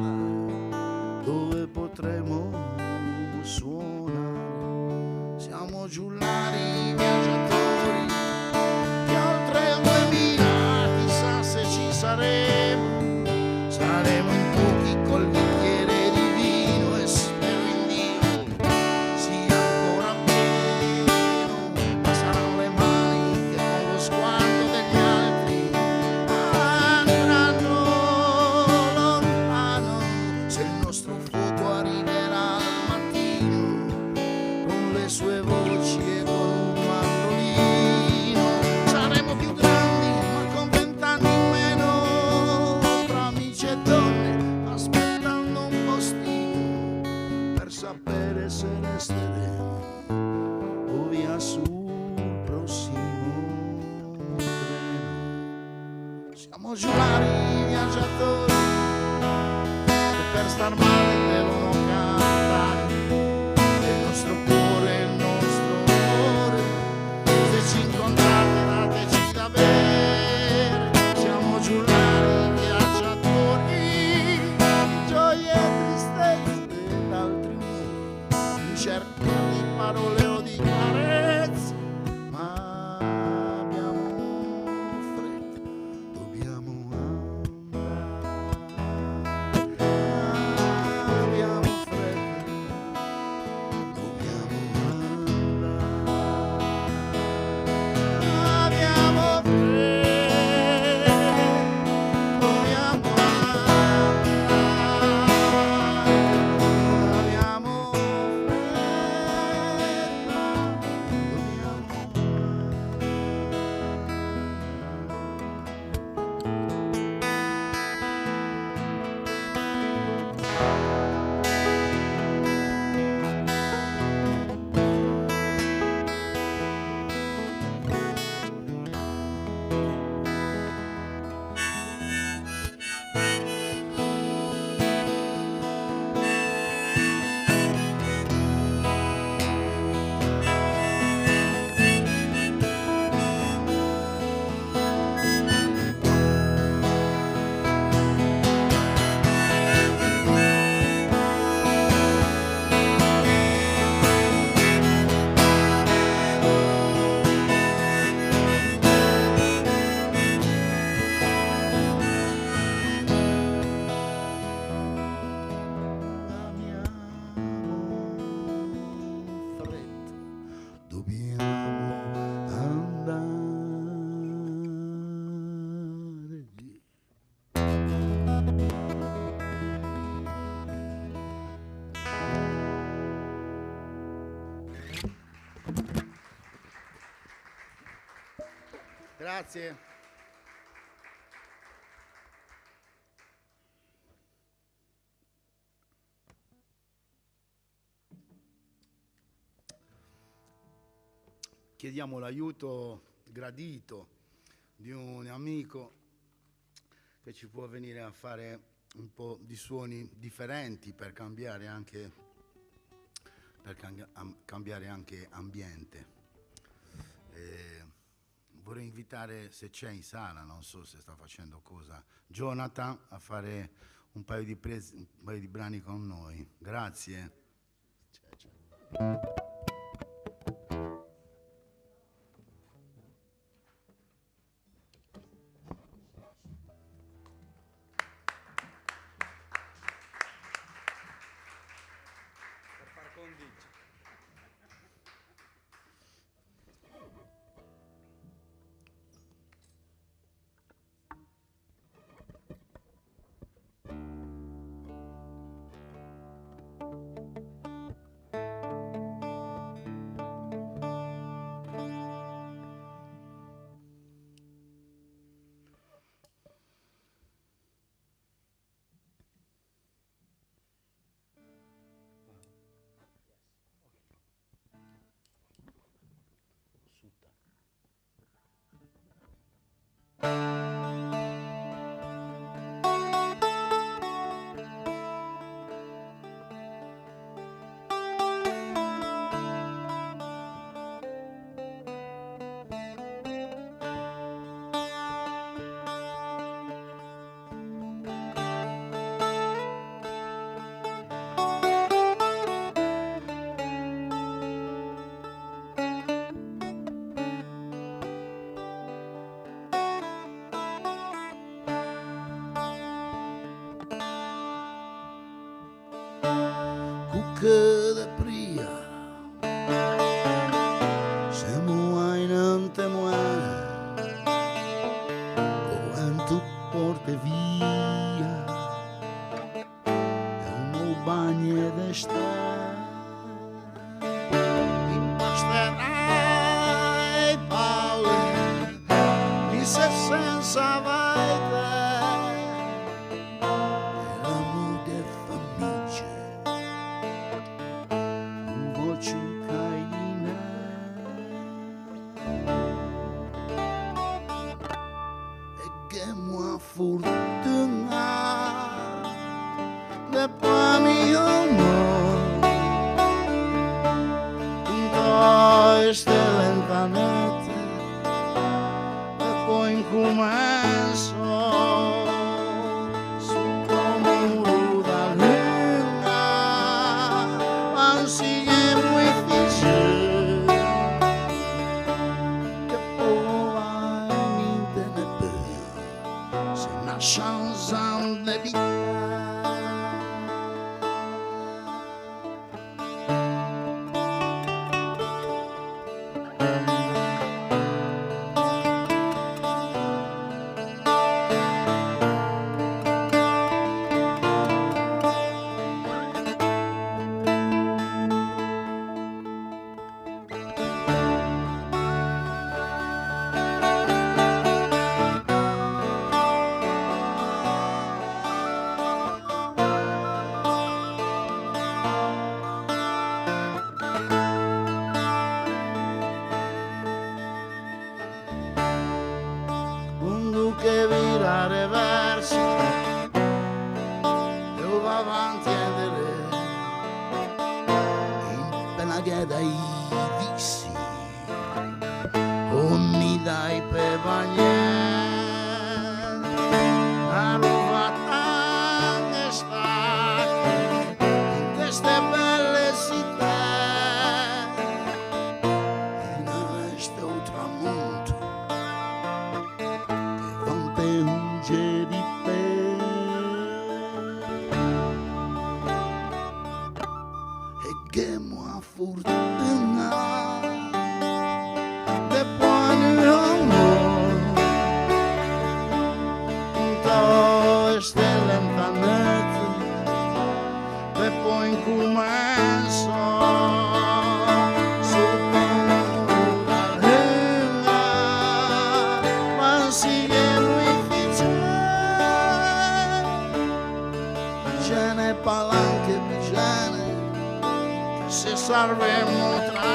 dove potremo suonare. Siamo giullari, viaggiatori, che oltre 2000 chissà se ci saremo. Saremo in pochi col bicchiere di vino e spero in Dio sia ancora pieno, ma saranno le mani che con lo sguardo degli altri andranno lontano. Se il nostro fuoco arriverà al mattino con le sue voci e con un mandolino, saremo più grandi ma con 20 anni in meno, tra amici e donne aspettando un postino per sapere se resteremo o via sul prossimo treno. Siamo giullari, viaggiatori, che per star male devono cantare, e il nostro cuore è il nostro amore, se ci incontrate dateci da bere. Siamo giullari, viaggiatori, di gioie e tristezze ed altri umori, in cerca di parole o Grazie. Chiediamo l'aiuto gradito di un amico che ci può venire a fare un po' di suoni differenti per cambiare anche, per cambiare anche ambiente. Eh, vorrei invitare, se c'è in sala, non so se sta facendo cosa, Jonathan a fare un paio di, un paio di brani con noi. Grazie. C'è, c'è. Cucche de pria se muainante muere tu porte via e un bagno d'estate impasterai Paolo mi se senza vai te e famiglie fortuna de pa' amor Tutto este lentamente e poi incomincio su muro da luna anzi è muy difficile che poi niente ne più se una chance de vita. Palanche Pisane che se salvemo tra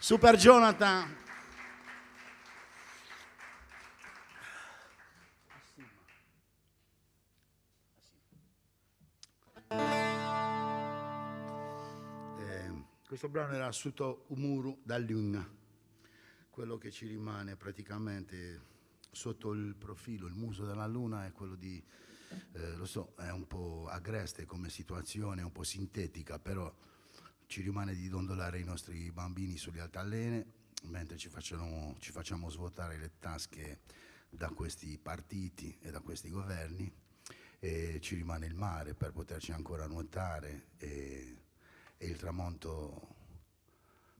Super Jonathan. Questo brano era Sotto un muro da luna, quello che ci rimane praticamente sotto il profilo, il muso della luna è quello di, lo so, è un po' agreste come situazione, è un po' sintetica, però ci rimane di dondolare i nostri bambini sulle altalene mentre ci facciamo svuotare le tasche da questi partiti e da questi governi, e ci rimane il mare per poterci ancora nuotare e il tramonto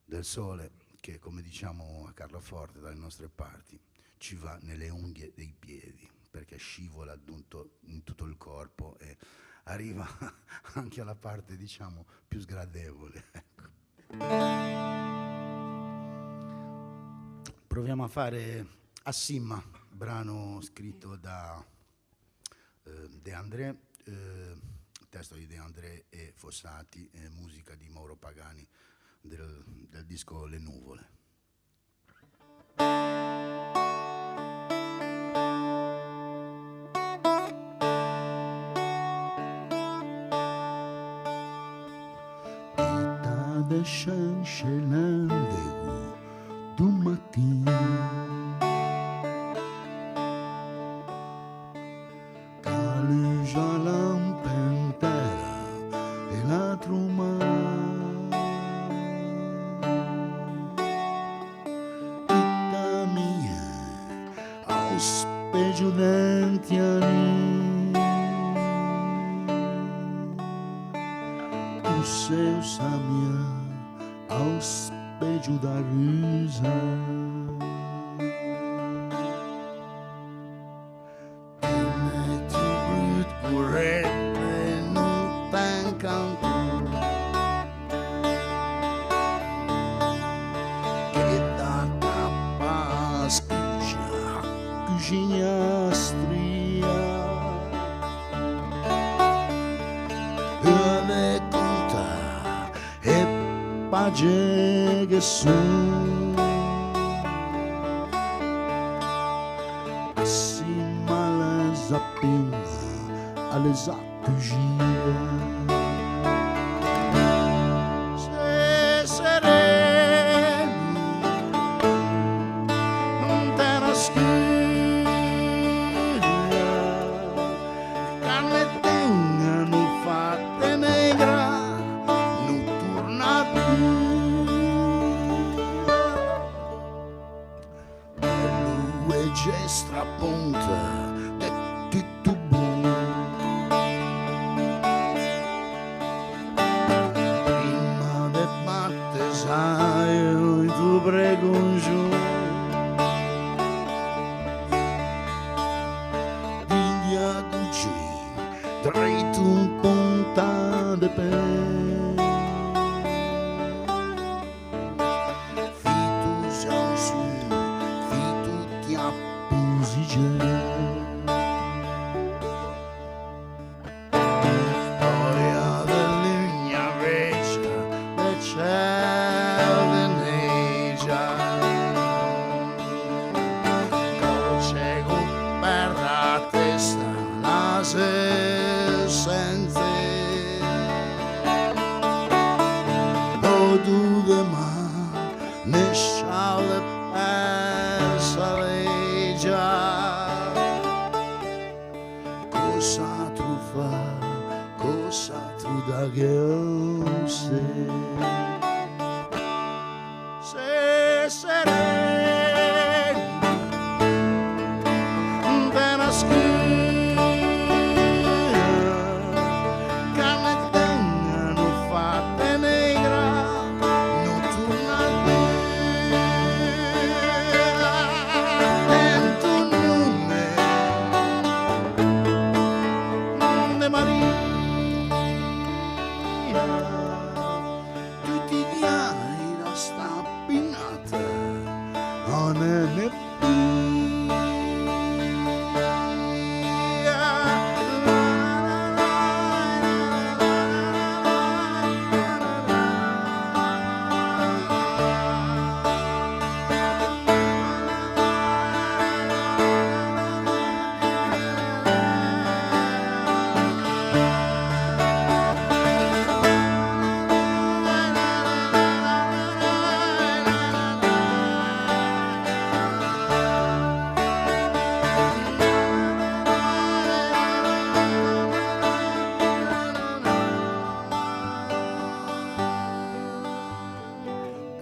del sole che, come diciamo a Carloforte dalle nostre parti, ci va nelle unghie dei piedi perché scivola in tutto il corpo e arriva anche alla parte, diciamo, più sgradevole. Ecco. Proviamo a fare Assimma, brano scritto da De André, testo di De André e Fossati, e musica di Mauro Pagani del disco Le Nuvole. Scendego do mattino Caluja lampentera e la truma Tutta mia aos pejudenti ani O seu samia ao espelho da risa. Ti metti brut corrente non t'incanto che da tappa scusa cucina stria e le conta e page che son acima les appena alle cugia. pregongiu. D'India Gugin, dreitu in punta de pè. Fitu Jiangsu, fitu Tiapu Zige. Storia dell'Igna vecchia de Cerdenegia. Croce per la testa la se sente. Odu de ma ne sciale persa legia. Cosa tu fa, cosa tu da se. Se sereno de nascura, carne tenga no fatte negra, no torna dura, en tu nome de Maria, tutti gli anni la sta pinnata, non è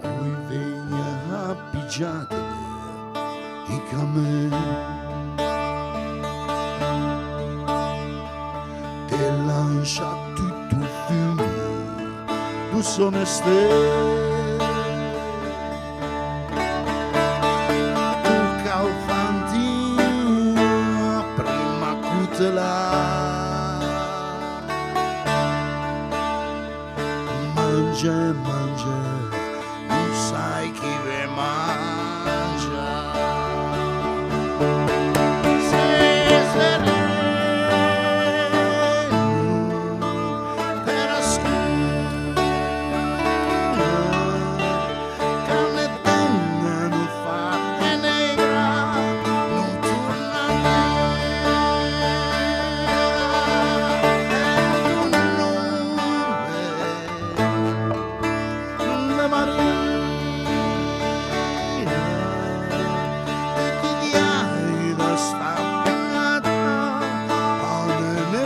Poi vegna appiggiate i camè Te lancia tutto il fumo du soneste Tu calfantina prima cutela Mangia, mangia, non sai chi ve mangia. Se sereno per scura, carne tenga non fatte negra, non torna nera, un nome de Maria, e ti diai da stampata, non è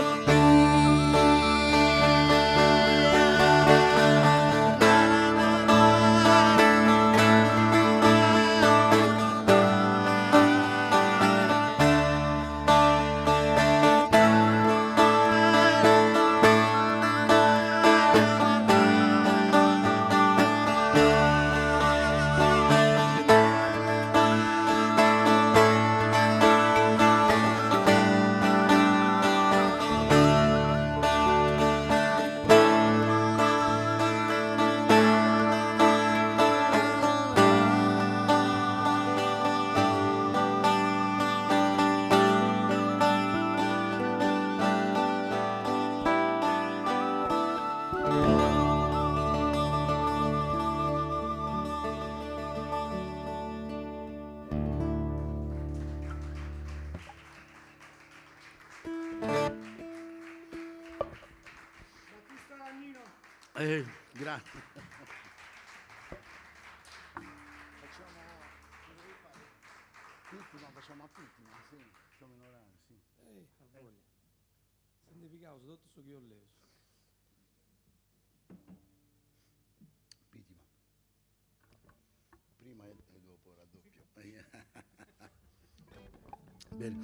Grazie. Facciamo, cosa vuoi fare? Pittima, facciamo a pittima, sì, siamo in orario, sì. A voglia. Se ne picauso, tutto su chi ho leso. Pittima. Prima e dopo raddoppio. Bene,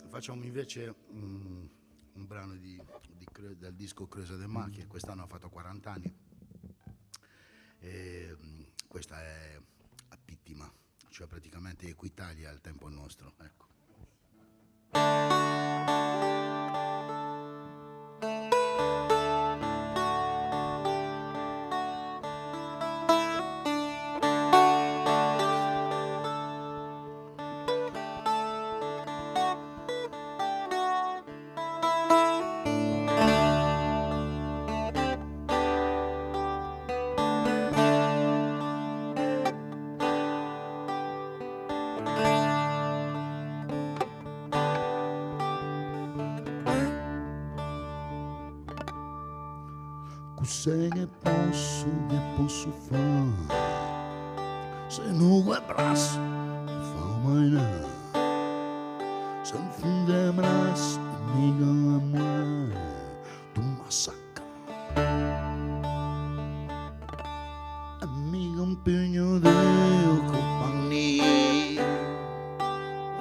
facciamo invece un brano del disco Creuse de Macchie, quest'anno ha fatto 40 anni. E Questa è a pittima, cioè praticamente Equitalia al tempo nostro, ecco. Cuss'è che posso, che posso fare, se non è brasso, fa mai na. Se un funde brasso, mica muore, tu massacra. Mica un pugno di compagnia,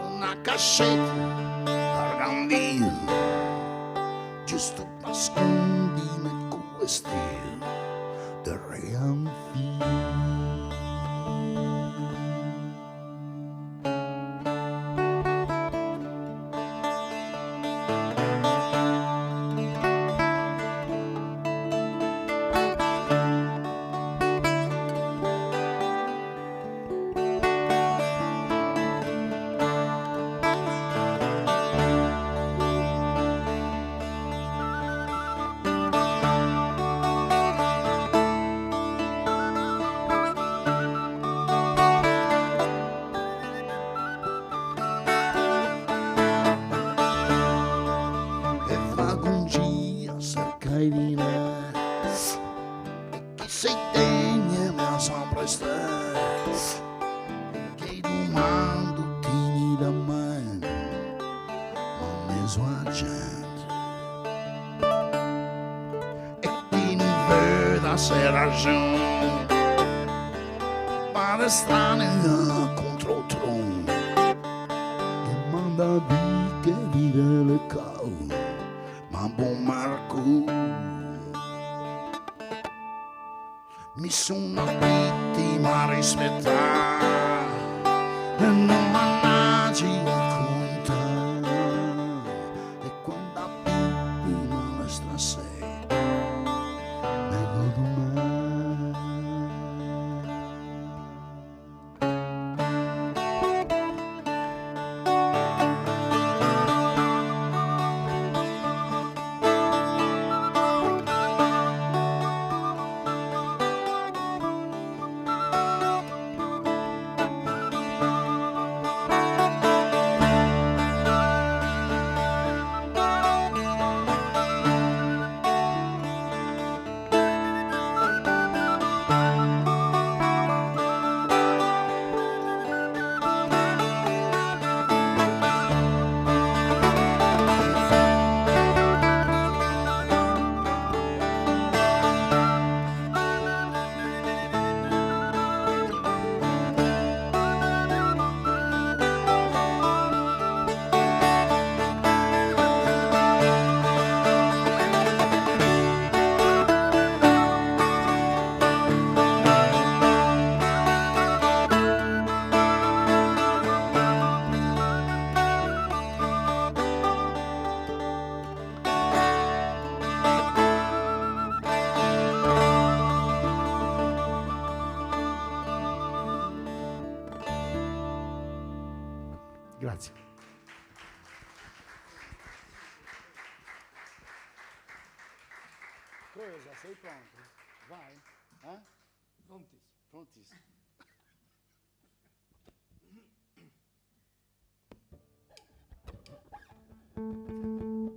una cascetta argandina, giusto per scondire questi del reanfì. E vagongia cerca di me e chi sei degna mi ha sempre che domando timidamente ma meso a gente e chi non vede se ragione pare strana contro tron che manda di che vive le cau ma buon Marco mi sono vittima rispettare e non mannaggi a contare e quando a vittima la strasei me godo me. Grazie. Cosa, sei pronto? Vai. Eh? Prontissimo. Prontissimo. Thank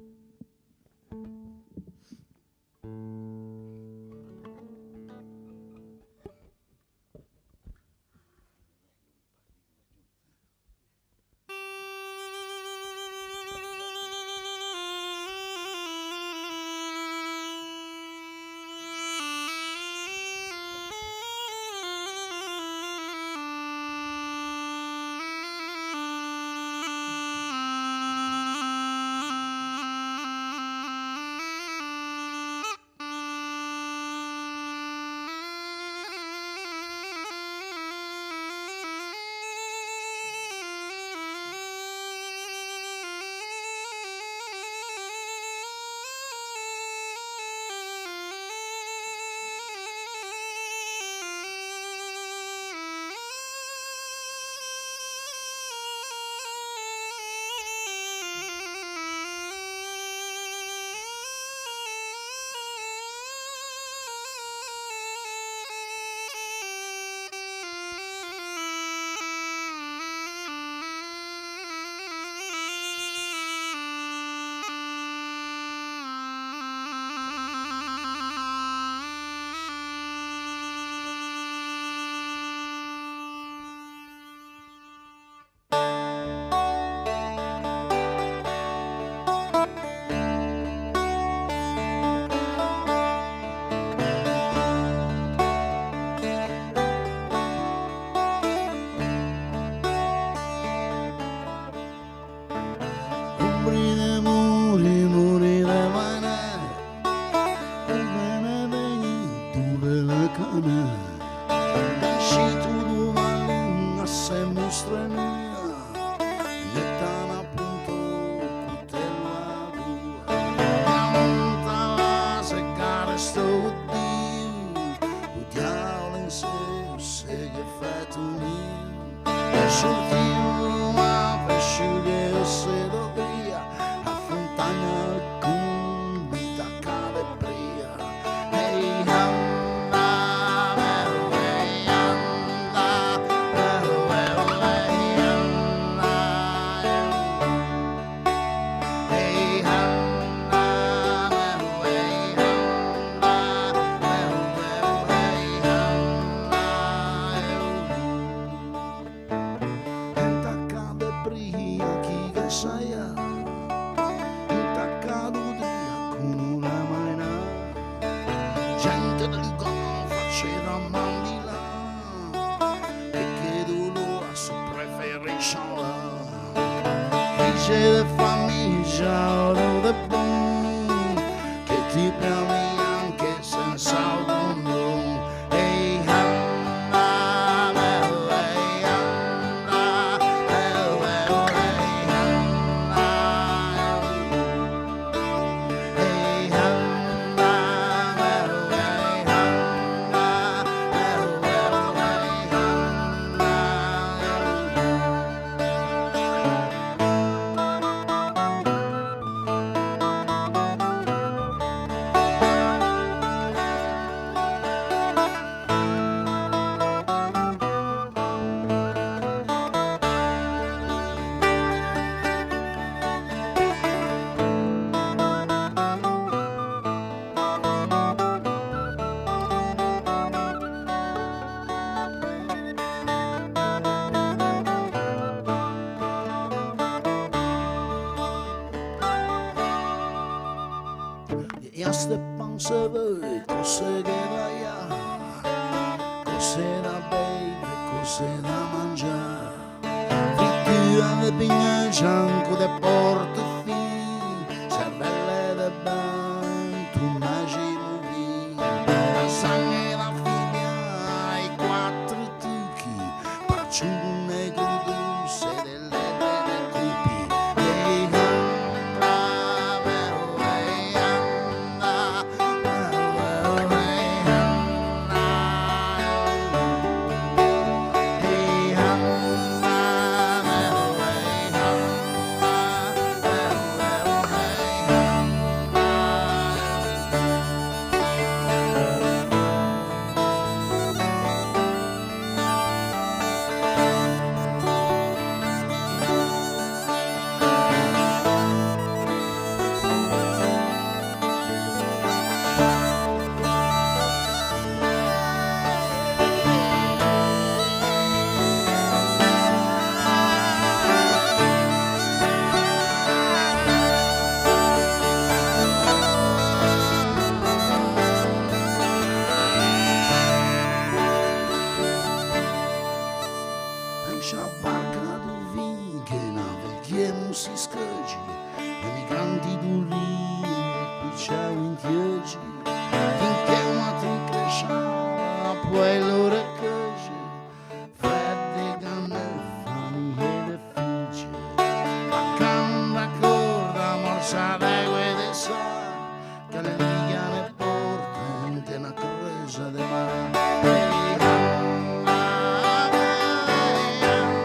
S'ultima pesciughe se dovria a fontana cun tacca pria. Hey anda, hey anda, hey anda. Hey anda, hey anda, hey anda. Intacada pria chi che saia, intaccado dia con una maina. Gente del faceva mandila, e che dolore su preferisce là. Chi c'è de famiglia o de bon, che ti premi anche senza un don. Ehi anda, ehi anda, ehi anda. Ehi anda, ehi anda, ehi anda. E a ste panse voi, cose che da ia, cose da bere, cose da mangiare. Frittura de pigna, cianco de portofin, cervelle de ban, tu mangi muvi. La sangue da figlia, i quattro tucchi, parciugo negro dulce delle bene cupi. Ehi anda, ehi anda, ehi anda. Ehi anda, ehi anda, ehi anda. Esce a barca do vin che navighiamo si scaggi, emigranti d'Uri e qui c'è un chiegi, finché una ti cresciava, poi loro caggi, fredde gambe, fami e le figlie, la canda corda, morsa d'egue de sa, che le ne porta in una cresa de mare. Ehi, anda, ehi, anda.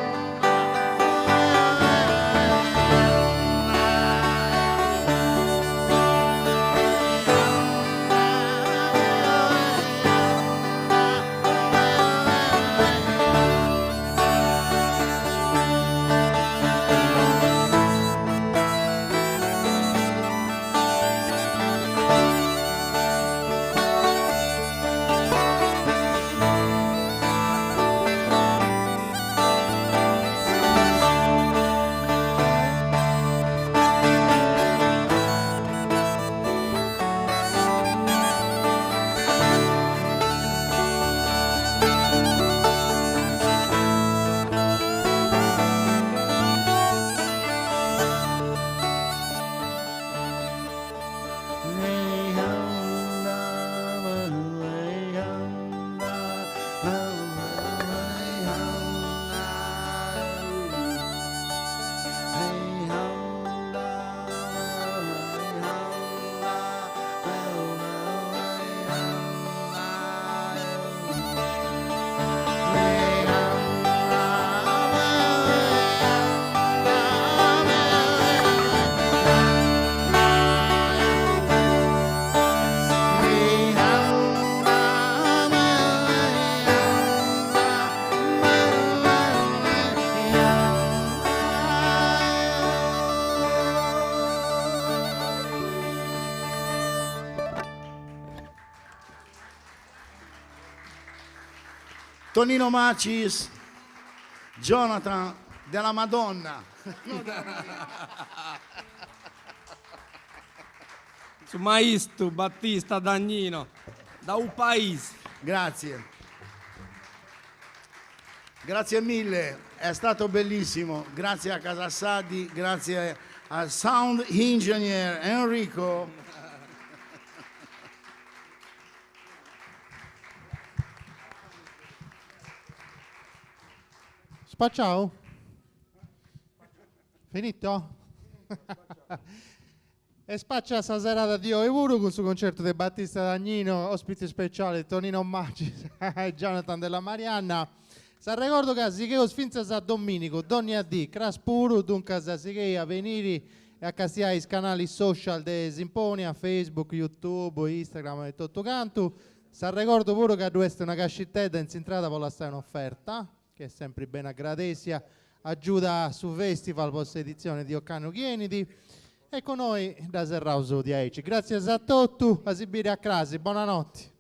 Tonino Macis, Jonathan Della Madonna. Su maistu Battista Dagnino da u paisi. Grazie. Grazie mille, è stato bellissimo. Grazie a Casa Saddi, grazie al sound engineer Enrico. Spaciau? Finito? E spacia sa serada di oi puru cun su concertu de Battista Dagnino, ospite speciale Tonino Macis e Jonathan Della Marianna. S'arregordu ca sigheus fintzas a dominigu, dònnia dì, cras puru, duncas sighei a beniri e a castiai is canalis social de Symponia, Facebook, YouTube, Instagram e totu cantu. S'arregordu puru ca ddu est una cascitedda in s'intrada po lassai un'oferta, chi est sempri beni agradessia, agiuda su festival po s'editzioni di ocannu chi 'enit. E cun oi dda serraus diaici. Gràtzias a totu, a si biri a crasi, bonanotti.